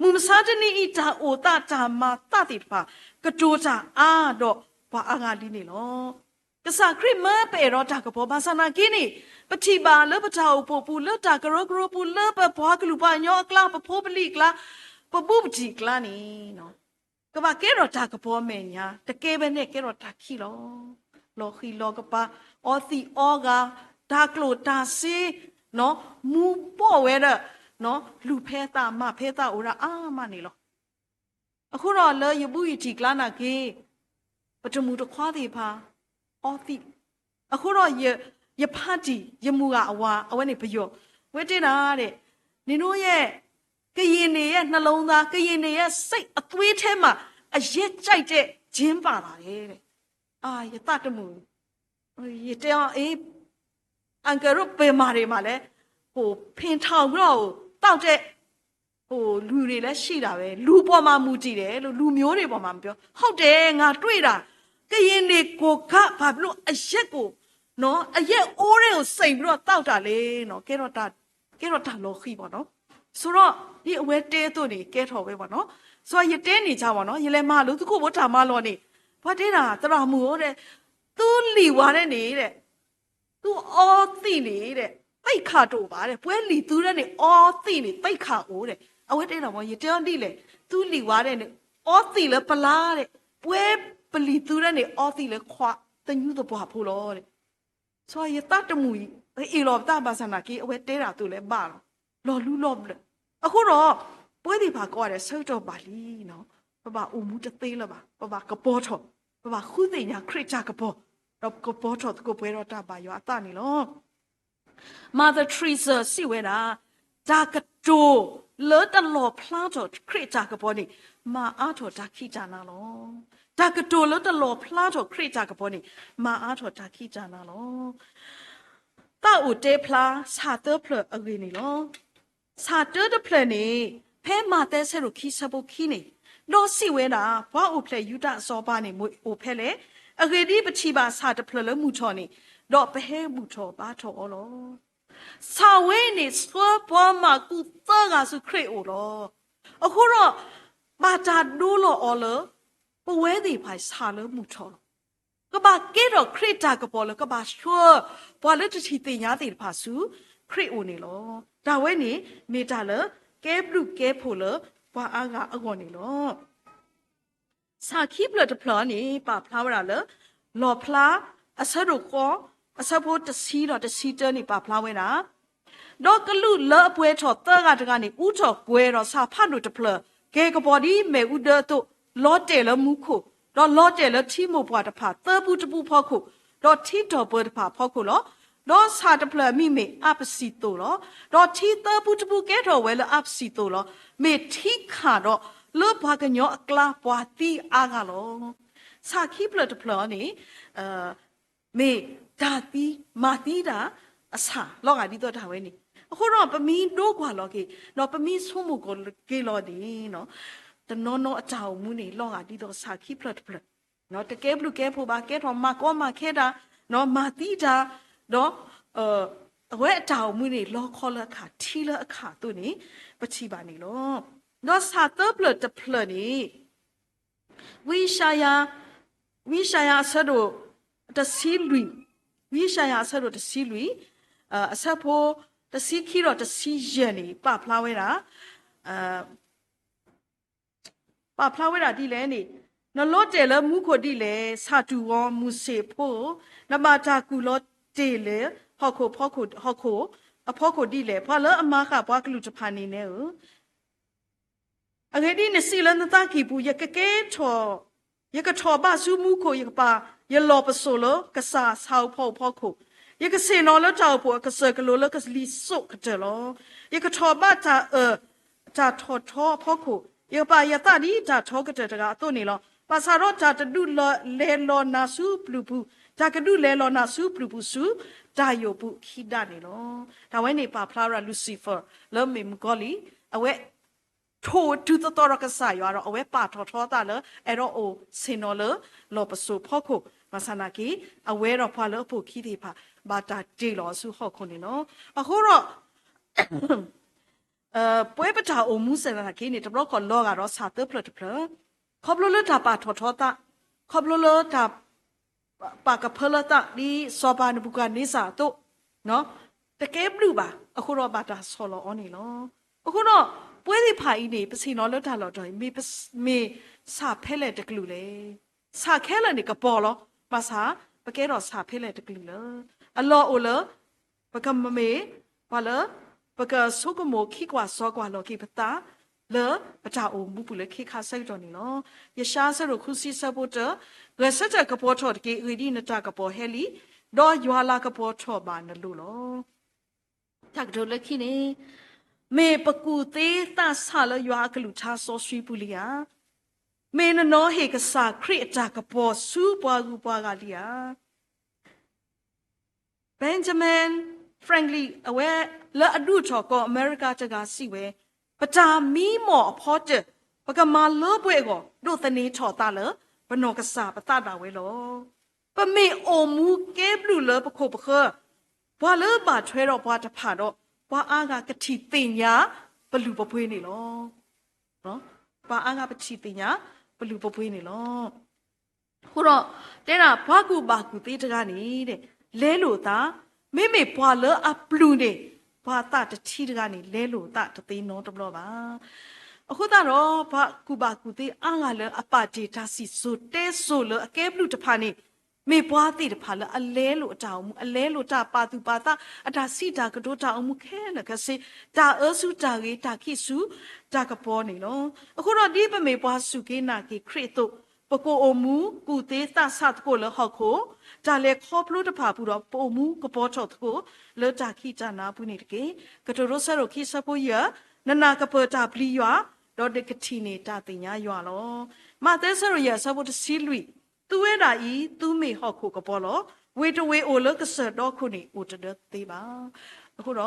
မုၢ်မဆါတနံၤအံၤ တၢ်အိၣ်သးတၢ်မၤသးသ့ၣ်တဖၣ် ကတိၤတၢ်အါဒီးပှၤအါဂၤလံန့ၣ်လီၤ. ကစၢ်ခရံာ်မၢပအဲၣ်ဒီးတၢ်ကပီၤ ဘၣ်ဆၣ်နာ်က့န့ၣ် ပထံၣ်ဘၣ်လၢပတၢ်အိၣ်ဖှိၣ်ပူၤ လၢတၢ်ကရၢကရိပူၤ လၢပပှၤကလုာ်ပှၤကညီအကျါ ပဖိပလံၤအကျါ ပဘူးပတံၢ်အကျါန့ၣ် ကဘၣ်ကဲထီၣ်တၢ်ကပီၤအမဲာ်ညါ တကဲဝဲန့ၣ် ကဲထီၣ်တၢ်ခံးလီၤ. လီၤဃံၤလီၤကပၤ အီသံးအီဂၤ တၢ်ကျိၣ်တၢ်စ့ မူဘီၣ်ဝဲဒၣ် လူၤဖဲသးမၤဖဲသးအိၣ်ဒၣ်အါမးန့ၣ်လီၤ. အဃိဒီးလၢယဘူးယထံၣ်ကျါနာ်က့ ပတမုၣ်တခွါသ့ၣ်တဖၣ် အီသံး, အဃိဒီးယဖါတံၢ် ယမုၢ်ဂၤအဝၤ အဝဲန့ၣ်ပယီၤ ဝဲတဲဒၣ်ဒဲး နင်တို့ရဲ့ ကရင်တွေရဲ့ နှလုံးသား, ကရင်တွေရဲ့ စိတ်အသွေးထဲမှာ အရက်ကြိုက်တဲ့ ကျင်းပါလာတယ်တဲ့. ယသးတမုာ် ယတဲအီၤ အ့ အန်ကယ်တို့ ဘယ်မှာတွေမှာလဲ ဟို ဖင်ထောင်ပြီးတော့ ဟို သောက်တဲ့ ဟို လူတွေလည်းရှိတာပဲ လူပေါ်မှာမူတည်တယ်လို့ လူမျိုးတွေပေါ်မှာမူတည် ဟုတ်တယ် ငါတွေ့တာ ကရင်တွေကိုက ဘာဖြစ်လို့ အရက်ကို နော် အရက်အိုးတွေကို စိမ်ပြီးတော့ သောက်တာလဲ နော် ကဲတော့တၢ် ကဲထီၣ်တၢ်လီၤဃံၤဘၣ်နီၤ. ဆိုတော့ ဒ်အဝဲတဲအသိးန့ၣ် ကဲထီၣ်ဝဲဘၣ်နီၤ. ဆိုတော့ ယတဲန့ၣ် ကၢ်ဘၣ်နီၤ ယလဲၤမၤလိသကိးဖိတၢ်မၤလီၢ်န့ၣ် ပှၤတဲဒၣ် သရၣ်မုၣ်ဧၢ တဲ သုလံၣ်ဝါဒဲးန့ၣ် တဲ သုအီသံးန့ၣ် တဲ သိက္ခာတော်ဘၣ် တဲ ပှဲၤလံာ်သုဒဲးန့ၣ် အီသံးန့ၣ် သိက္ခာအိၣ် တဲ အဝဲတဲဒၣ်မ့ၢ် ယတဲအီၤဒ်လဲၣ် သုလံၣ်ဝါဒဲးန့ၣ် အီသံးလၢပလါ တဲ ပှဲၤပလံာ်သုဒဲးန့ၣ် အီသံးလၢခွါသညူသပှၢ်ဖိလီၤ တဲ စီၤယသးတမုာ်အံၤ အ့ၣ်လိာ်ပသးဘၣ်ဆၣ်နာ်က့ အဝဲတဲဒၣ်အသိးလၢဘၣ်လီၤ. လီၤလူလီၤဘျၢၣ်. အဃိဒီး ပဝဲသ့ၣ်တဖၣ်ကိးဂၤဒဲး ဆၢကတီၢ်ဘၣ်လံနီၤ. ပဘၣ်အိၣ်မူတသ့လၢၤဘၣ်. ပဘၣ်ကပီၤထီၣ်, ပဘၣ်ဃုသ့ၣ်ညါခရံာ်တၢ်ကပီၤ, ဒီးကပီၤထီၣ်သကိးပှဲၤဒီးတၢ်ဘၣ်ယွၤအသးန့ၣ်လီၤ. Mother Teresa စံးဝဲဒၣ်, တၢ်ကတိၤလၢတလီၣ်ဖျါထီၣ်ခရံာ်တၢ်ကပီၤန့ၣ် မၤအါထီၣ်တၢ်ခံးတၢ်နၤလီၤ. တၢ်ကတိၤလၢတလီၣ်ဖျါထီၣ်ခရံာ်တၢ်ကပီၤန့ၣ် မၤအါထီၣ်တၢ်ခံးတၢ်နၤလီၤ. သးအိၣ်တဲဖျါ ဆၣ်သၢဖျၢၣ်အဂ့ၢ်န့ၣ်လီၤ. ဆၣ်တၢတဖျၢၣ်န့ၣ် ဖဲမးသဲဆၢဒိၣ်ခံဆၢဖိခံန့ၣ်, ဒီးစံးဝဲဒၣ်, ပှၤအိၣ်ဖျဲၣ်ယူဒၤအစီၤပၤန့ၣ် မ့ၢ်အိၣ်ဖဲလဲၣ်. အဂ့ၢ်ဒ်အံၤ, ပထံၣ်ဘၣ်ဆၣ်တဖျၢၣ်လၢမုၢ်ထီၣ်န့ၣ်, ဒီးပဟဲဘူၣ်ထီၣ်ဘါထီၣ်အီၤလီၤ. ဆၣ်ဝဲန့ၣ်ဆှၢပှၤမၢ်ကူးသၢဂၤဆူခရံာ်အအိၣ်လီၤ. အဃိဒီး ဘၣ်တၢ်ဒိလီၤအီၤလၢ ပဝဲသ့ၣ်တဖၣ်ဆၣ်လၢမုၢ်ထီၣ်လီၤ. ကဘၣ်ကဲထီၣ်ခရံာ်တၢ်ကပီၤလၢကဘၣ်ဆှၢ ပှၤလၢတထံၣ်သ့ၣ်ညါသ့ၣ်တဖၣ်ဆူခရံာ်အအိၣ်န့ၣ်လီၤ. တၢ်ဝဲန့ၣ် မ့ၢ်တၢ်လၢကဲဘျုးကဲဖှိၣ်လၢပှၤအါဂၤအဂီၢ်န့ၣ်လီၤ. ဆၣ်ခံဖျၢၣ်တဖျၢၣ်န့ၣ် ပာ်ဖျါဝဲဒၣ်လၢ လီၣ်ဖျါ အဆၢဒိၣ်ဃီ အဆၢဖိတဆံဒီးတဆံတၢန့ၣ် ပာ်ဖျါဝဲဒၣ်, ဒီးကလူးလၢအပှဲၤထီၣ်သၢဂၤတဂၤန့ၣ် အူထီၣ်ကွဲၤဒီးဆၣ်ဖးဒိၣ်တဖျၢၣ် ကဲၤကပီၤဒ်မ့ၣ်အူဒၢအသိး, လီၤတဲာ်လၢမူခိၣ်, ဒီးလီၤတဲာ်လၢထံမိၢ်ပှၢ်တဖၣ်သၢပူတပူအဖီခိၣ်, ဒီးထံတီၢ်ပၢၤတဖၣ်အဖီခိၣ်လီၤ. ဒီးဆၣ်တဖျၢၣ်အမံၤမ့ၢ်အးပစံၣ်သိၣ်လီၤ. ဒီးထံသၢပူတပူကဲထီၣ်ဝဲလၢအးပစံၣ်သိၣ်လီၤ. မ့ၢ်ထံခၣ်ဒီးလၢပှၤကညီအကျါပှၤသံအါဂၤလီၤ. ဆၣ်ခံဖျၢၣ်တဖျၢၣ်န့ၣ် မ့ၢ်တၢ်သံမၤသံတၢ်အဆၣ် လီၤဂာ်ဒ်သိးတၢ်ဝဲန့ၣ်. အဃိဒီးပမ့ၢ်ဒိကွၢ်လီၤက့ၤ ဒီးပမ့ၢ်ဆိကမိၣ်က့ၤလီၤန့ၣ် တနီၤနီၤအတၢ်အိၣ်မူန့ၣ် လီၤဂာ်ဒ်သိးဆၣ်ခံဖျၢၣ်တဖျၢၣ် တကဲဘျုးကဲဖှိၣ်ဘၣ် ကဲထီၣ်မၤကီမၤခဲတၢ် မၤသံတၢ် ဒီး အဝဲအတၢ်အိၣ်မူန့ၣ် လီခီလၢအခၣ် ထံလၢအခၣ်အသိးန့ၣ် ပထံၣ်ဘၣ်န့ၣ်လီၤ. ဒီးဆၣ်သၢဖျၢၣ်တဖျၢၣ်န့ၣ် ဝံယၡါယၤ ဝံယၡါယၤအဆၢဒိၣ်တဆံလွံၢ်, ဝံယၡါယၤအဆၢဒိၣ်တဆံလွံၢ် အဆၢဖိတဆံခံဒီးတဆံယဲၢ်န့ၣ် ပာ်ဖျါဝဲဒၣ် ပာ်ဖျါဝဲဒၣ်ဒ်လဲၣ်န့ၣ်, နလီၤတဲာ်လၢမူခိၣ်ဒ်လဲၣ်, ဆၣ်တူာ်ဂီၤမုၢ်ဆ့ၣ်ဖိဧၢ, နဘၣ်တၢ်ကူၣ်လီၤတ့ၢ်လၢဟီၣ်ခိၣ်ဖီခိၣ်, ဟီၣ်ခိၣ်အဖီခိၣ်ဒ်လဲၣ်, ပှၤလၢအမၤဃာ်ပှၤကလုာ်တဖၣ်န့ၣ်နဲဧၢ အဂ့ၢ်ဒ်အံၤ, နစံးလၢနသးကံၢ်ပူၤ, ယကကဲထီၣ်, ယကထီၣ်ဘၣ်ဆူမူခိၣ်, ယကပာ်ယလီၢ်ပစိာ်လၢကစၢ်ဆၣ်ဧိၤဖီဧိၤ, ဖီခိၣ်, ယကဆ့ၣ်နီၤလၢတၢ်အိၣ်ဖှိၣ်အကစၢၢ်ကလိလၢကလံၤစိးကတၢၢ်လီၤ. ယကထီၣ်ဘၣ်တၢ်အၢၣ်တၢ်ထီၣ်ထီအဖီခိၣ်, ယကပာ်ယသးဒ်တၢ်ထီကတၢၢ်တဂၤအသိးန့ၣ်လီၤ. ဘၣ်ဆၣ်ဒီးတၢ်တဒုးလဲၤလီၤနၤဆူပျုၤပူၤ, တၢ်ကဒုးလဲၤလီၤနၤဆူပျုၤပူၤဆူတၢ်ယိာ်ပူၤခံဒၣ်န့ၣ်လီၤ. တၢ်ဝဲန့ၣ်ပာ်ဖျါဝဲဒၣ် Lucifer လၢမ့ၢ်မုၣ်ကီၤလံၢ်, အဝဲ ထိၣ်တုၤသသီဒီးကစၢ်ယွၤဒီး အဝဲပာ်ထီၣ်ထီအသးလၢ အဲၣ်ဒိးအိၣ်ဆ့ၣ်နီၤလၢလီၢ်ပစိာ်ဖီခိၣ်, ဘၣ်ဆၣ်နာ်က့ အဝဲဒီးပှၤလၢအပိာ်ခံသ့ၣ်တဖၣ် ဘၣ်တၢ်တ့ၢ်လီၤအီၤဆူဟီၣ်ခိၣ်န့ၣ်လီၤ. အဃိဒီး ပဝဲပတၢ်အိၣ်မူစဲးနာ်က့န့ၣ် တဘျီဃီလီၤဂာ်ဒီးဆၣ်သၢဖျၢၣ်တဖျၢၣ်, ခီဖျိလၢတၢ်ပာ်ထီၣ်ထီသး, ခီဖျိလၢတၢ် ပာ်ကဖၢလၢသး ဒ်စီၤပၤနဘူၤခၣ်န့စၢ်အသိး, တကဲဘျုးဘၣ်, အဃိဒီးဘၣ်တၢ်ဆီၣ်လီၤအီၤန့ၣ်လီၤ. အဃိဒီး ပဝဲသ့ၣ်တဖၣ်အံၤန့ၣ် ပဆ့ၣ်နီၤလၢတၢ်လီၢ်တတီၤအံၤ မ့ၢ်ဆၣ်ဖဲလဲၣ်တကလုာ်လဲၣ်. ဆၣ်ခဲလၢာ်န့ၣ်ကပီၤလီၤ, ဘၣ်ဆၣ် ပကဲထီၣ်ဆၣ်ဖဲလဲၣ်တကလုာ်လၢ အလီၢ်အိၣ်လၢ ပကမ့ၢ်ပှၤလၢ ပကဆိကမိၣ်ခံကွၢ်စီကွၢ်လီၤက့ၤပသး လၢပတၢ်အိၣ်မူပူၤလၢခ့ခါဆၢကတီၢ်န့ၣ်လီၤ. ယၡါယၤအဆၢဒိၣ်ဃုဆံအဆၢဖိတၢ, ဂဲၤဆၢထၢၣ်ကပီၤထီၣ်တက့ၢ်, အဂ့ၢ်ဒ်အံၤ, နတၢ်ကပီၤဟဲလံ, ဒီးယွၤလၤကပီၤထီၣ်ဘၣ်နလိၤလီၤ. တၢ်ကတိၤလၢခံန့ၣ်, မ့ၢ်ပကူၣ်သ့သးဆးလၢယွၤအကလုၢ်ကထါစီဆှံပူၤလံဧါ. မ့ၢ်နနီၤဟ့ၣ်ကစၢ်ခရံာ်အတၢ်ကပီၤဆူပှၤဂုၤပှၤဂၤလံဧါ. Benjamin Franklin အဝဲလၢအဒုးထီၣ်ကီၢ်အမဲရကၤတဂၤစံးဝဲ, ပတၢ်မံမီၢ်အဖီတၢၢ် ပကမၤလၢပှဲၤအဂီၢ် ဒိးသန့ၤထီၣ်အသးလၢ ပနီၢ်ကစၢ်ပသးဒၣ်ဝဲလီၤ. ပမ့ၢ်အိၣ်မူကဲဘျုးလၢပခိၣ်ပဃၢၤ, ပှၤလၢဘၣ်ထွဲဒီးပှၤတဖၣ်ဒီး ပှၤအါဂၤကထံၣ်သ့ၣ်ညါပလုၢ်ပပှ့ၤန့ၣ်လီၤ. ပှၤအါဂၤပထံၣ်သ့ၣ်ညါပလုၢ်ပပှ့ၤန့ၣ်လီၤ. အဃိဒီး တဲဒၣ်ပှၤကူၣ်ဘၣ်ကူၣ်သ့တဂၤန့ၣ် လဲလိာ်အသး, မ့မ့ၢ်ပှၤလၢအပျုၢ်န့ၣ် ပှၤသးတထံတဂၤန့ၣ် လဲလိာ်အသးတသ့နီတဘျီဘၣ်. အဃိသတးဒီး ပှၤကူၣ်ဘၣ်ကူၣ်သ့အါဂၤလၢအပာ်တ့ၢ်တၢ်စံၣ်စိၤတဲစိၤလၢအကဲဘျုးတဖၣ်န့ၣ် မ့ၢ်ပှၤသ့ၣ်တဖၣ်လၢအလဲလိာ်အတၢ်အိၣ်မူ, အလဲလိာ်တၢ်ပာ်သူၣ်ပာ်သး, အတၢ်စံးတၢ်ကတိၤတၢ်အိၣ်မူခဲလၢာ်ခဲဆ့, တၢ်အၢဆူတၢ်ဂ့ၤ, တၢ်ခံးဆူတၢ်ကပီၤန့ၣ်လီၤ. အဃိဒီးဒ်ပမ့ၢ်ပှၤစူၢ်က့ၤနာ်က့ၤခရံာ်အသိး, ပကအိၣ်မူကူၣ်သ့သးဆးသကိးလၢဟီၣ်ခိၣ်, တၢ်လဲၤခီဖျိတဖၣ်အပူၤဒီး ပအိၣ်မူကပီၤထီၣ်သကိး လၢတၢ်ခံးတၢ်နၤအပူၤန့ၣ်တက့ၢ်. ကတိၤဒိဆၢဒိၣ်ခံဆၢဖိယဲၢ်, နနာ်ကပၢၤတၢ်ပျံၤယွၤ, ဒီးနကထံၣ်န့ၢ်တၢ်သ့ၣ်ညါယွၤလီၤ. မးသဲဆၢဒိၣ်ယဲၢ်ဆၢဖိတဆံလွံၢ်, သုဝဲဒၣ်အံၤ သုမ့ၢ်ဟီၣ်ခိၣ်ကပီၤလီၤ. ဝ့ၢ်တဝ့ၢ်အိၣ်လၢကစၢၢ်ဒီခိၣ်န့ၣ် အိၣ်တဒၢသ့ဘၣ်. အဃိဒီး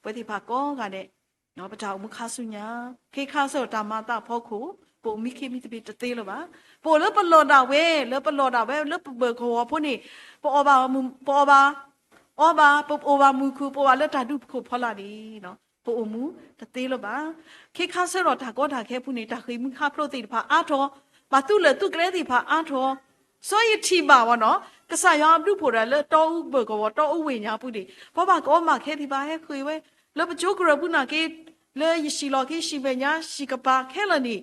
ပဝဲသ့ၣ်တဖၣ်ကိးဂၤဒဲး ပတၢ်အိၣ်မူခါဆူညါ, ခ့ခါဆၢဒီးတၢ်မၤသးအဖီခိၣ်, ပအိၣ်မံခ့မံသပ့ၤတသ့လၢၤဘၣ်. ပအိၣ်လၢပလီၢ်ဒၣ်ဝဲ, လၢပလီၢ်ဒၣ်ဝဲ, လၢပဘၢၣ်ကဝီၤဖိန့ၣ်, ပအီၣ်ဘၣ်, ပအီၣ်ဘၣ်, အီဘၣ်, ပအိၣ်ဘၣ်မုၢ်ခုၣ်, ပအိၣ်ဘၣ်လၢတၢ်ဒူခိၣ်ဖီလာ်န့ၣ် ပအိၣ်မူတသ့လၢၤဘၣ်. ခ့ခါဆၢဒီးတၢ်ကီတၢ်ခဲအပူၤန့ၣ် တၢ်ဃ့ၢ်မှံဟးဖျိးသ့ၣ်တဖၣ်အါထီၣ်, ဘၣ်သူၣ်လၢာ်သူၣ်ကျဲသ့ၣ်တဖၣ်အါထီၣ်, စီၤယထံၣ်ဘၣ်ဝဲနီၤ, ကစၢ်ယွၤအဘျုးဖှိၣ်ဒီးလၢတီအူဘၢၣ်ကဝီၤ တီအူဝ့ၢ်ညါပူၤန့ၣ် ပှၤဘၣ်ကအီမးခဲသ့ၣ်တဖၣ်ဟဲဃ့ၢ်ဝဲ, လၢပကၠိကရၢၢ်ပူၤနာ်က့, လၢယဟံၣ်လီၢ်ခံ ဟံၣ်မဲာ်ညါ ဟံၣ်ကပၤခဲလၢာ်န့ၣ်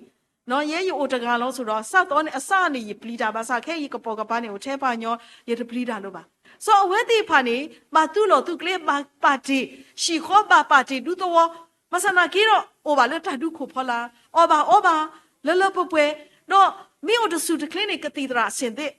ယဲယအိၣ်တဂၤလီၤဆိဒီး စးသီန့ၣ် အစးန့ၣ် ယပျံၤတၢ်ဘၣ်ဆၣ် ခဲအံၤယကပိာ်ကပၤန့ၣ် အိၣ်ထဲပှၤကညီ ယတပျံၤတၢ်လၢၤဘၣ်. စီၤအဝဲသ့ၣ်တဖၣ်န့ၣ် ဘၣ်သူၣ်လီၤသူၣ်ကျဲ ဘၣ်ပာ်တ့ၢ် ဟံၣ်ဃီ ဘၣ်ပာ်တ့ၢ်ဒူသဝီ, ဘၣ်ဆၣ်နာ်က့ဒီး အိၣ်ဘၣ်လၢတၢ်ဒူခိၣ်ဖီလာ်, အီၣ်ဘၣ်အီဘၣ် လၢလၢပှဲၤပှဲၤ, ဒီးမ့ၢ်အိၣ်တဆူၣ်တချ့န့ၣ် ကသံၣ်သရၣ်ဆ့ၣ်သ့ၣ်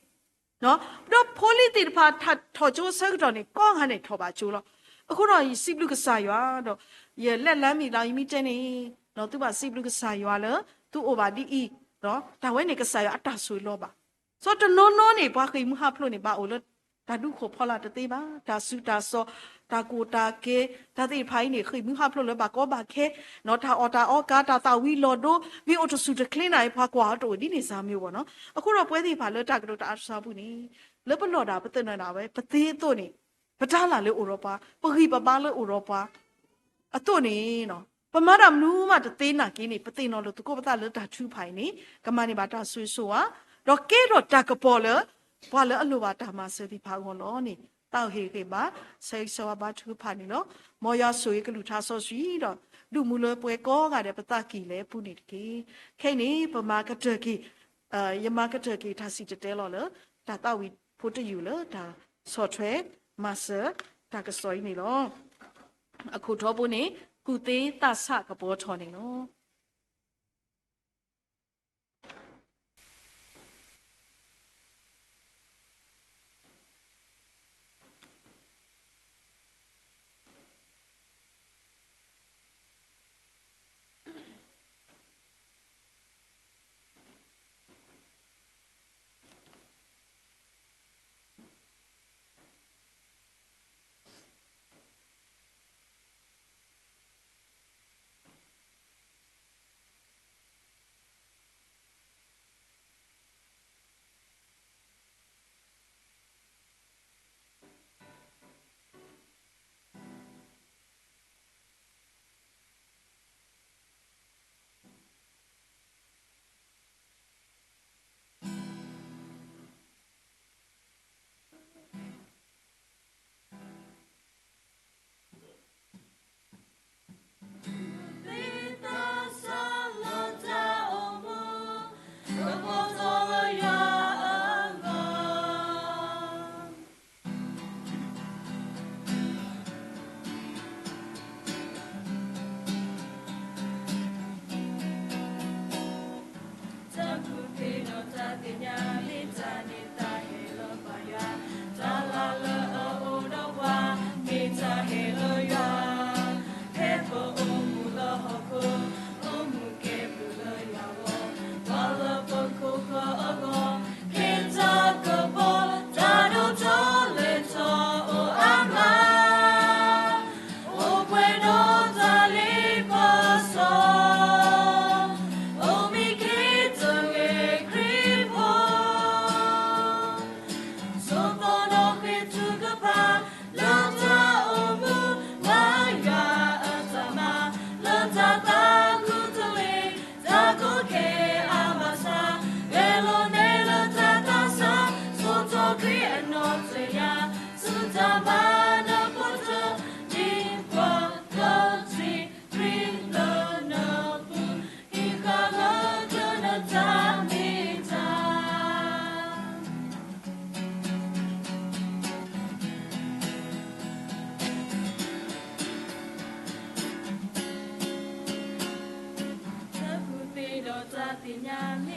ဒီးဖိလံၤသ့ၣ်တဖၣ် ထီၣ်ကၠိဆၢကတီၢ်န့ၣ် ကိးဂၤန့ၣ်ထီၣ်ဘၣ်ကၠိလီၤ. အဃိဒီးယစံးဘျုးကစၢ်ယွၤဒီး ယလဲၤလၢမံၤလီၤ ယမ့ၢ်တဲန့ၣ်, သုဘၣ်စံးဘျုးကစၢ်ယွၤလၢ သုအိၣ်ဘၣ်ဒ်အံၤ, တၢ်ဝဲန့ၣ်ကစၢ်ယွၤအတၢ်ဆိၣ်ဂ့ၤလီၤဘၣ်. စီၤတနီၤနီၤန့ၣ် ပှၤဃ့ၢ်မှံဟးဖျိးန့ၣ် ဘၣ်အိၣ်လၢတၢ်ဒူခိၣ်ဖီလာ်တသ့ဘၣ်, တၢ်စူၤတၢ်စီၤ, တၢ်ကူၣ်တၢ်ကဲ, တၢ်သ့ၣ်တဖၣ်အံၤန့ၣ် ဃ့ၢ်မှံဟးဖျိးလၢဘၣ်ကီဘၣ်ခဲ, တၢ်အီၣ်တၢ်အီကၤ တၢ်သၣ်ဝံၤလီၤဒိ မ့ၢ်အိၣ်တဆူၣ်တချ့န့ၣ် ပှၤကွၢ်အီၤတအိၣ်ဒ်န့ၣ် စၢ်မ့ၢ်အိၣ်ဘၣ်နီၤ. အဃိဒီးပဝဲသ့ၣ်တဖၣ်လၢတၢ်ကတိၤတၢ်အါတစှၤပူၤန့ၣ် လၢပလီၢ်ဒၣ်ပသနၢၣ်ဒၣ်ဝဲ ပသ့အသိးန့ၣ်, ပတၢ်လၢ်လၢအိၣ်ဒီးပှၤ, ပဂံၢ်ပဘါလၢအိၣ်ဒီးပှၤ အသိးန့ၣ်, ပမၤတၢ်မနုၤမးတသ့နာ်က့န့ၣ် ပသ့ၣ်နီၣ်လိာ်သကိးပသးလၢတၢ်ထုကဖၣ်အံၤန့ၣ် ကမၤန့ၢ်ဘၣ်တၢ်ဆိၣ်ဂ့ၤဆိၣ်ဝါ, ဒီးကဲထီၣ်တၢ်ကပီၤလၢ ပှၤလၢအလိၣ်ဘၣ်တၢ်မၤစၢၤသ့ၣ်တဖၣ်အဂီၢ်လီၤန့ၣ် သးအိၣ်ဟ့ၣ်ဂံၢ်ဘါ ဆၢဂ့ၤဆၢဝါဘါထုကဖၣ်န့ၣ်လီၤ. မ်ယွၤဆိၣ်ဂ့ၤကလုၢ်ကထါစီဆှံဒီး ဒုးမူလၢပှဲၤကိးဂၤဒဲးပသးကံၢ်လဲပူၤန့ၣ်တက့ၢ်. ခဲအံၤန့ၣ် ပမၤကတၢၢ်က့ၤ, ယမၤကတၢၢ်က့ၤတၢ်စံၣ်တဲၤတဲလီၤလၢ တၢ်သးဝံၣ်ဖိတယုၢ်လၢတၢ်ဆီၣ်ထွဲမၤစၢၤတၢ်ကစီၣ်အံၤန့ၣ်လီၤ. အခိၣ်ထီဘိန့ၣ် ကူၣ်သ့သးဆးကပီၤထီၣ်န့ၣ်လီၤ. သ့ၣ်ညါမ့ၢ်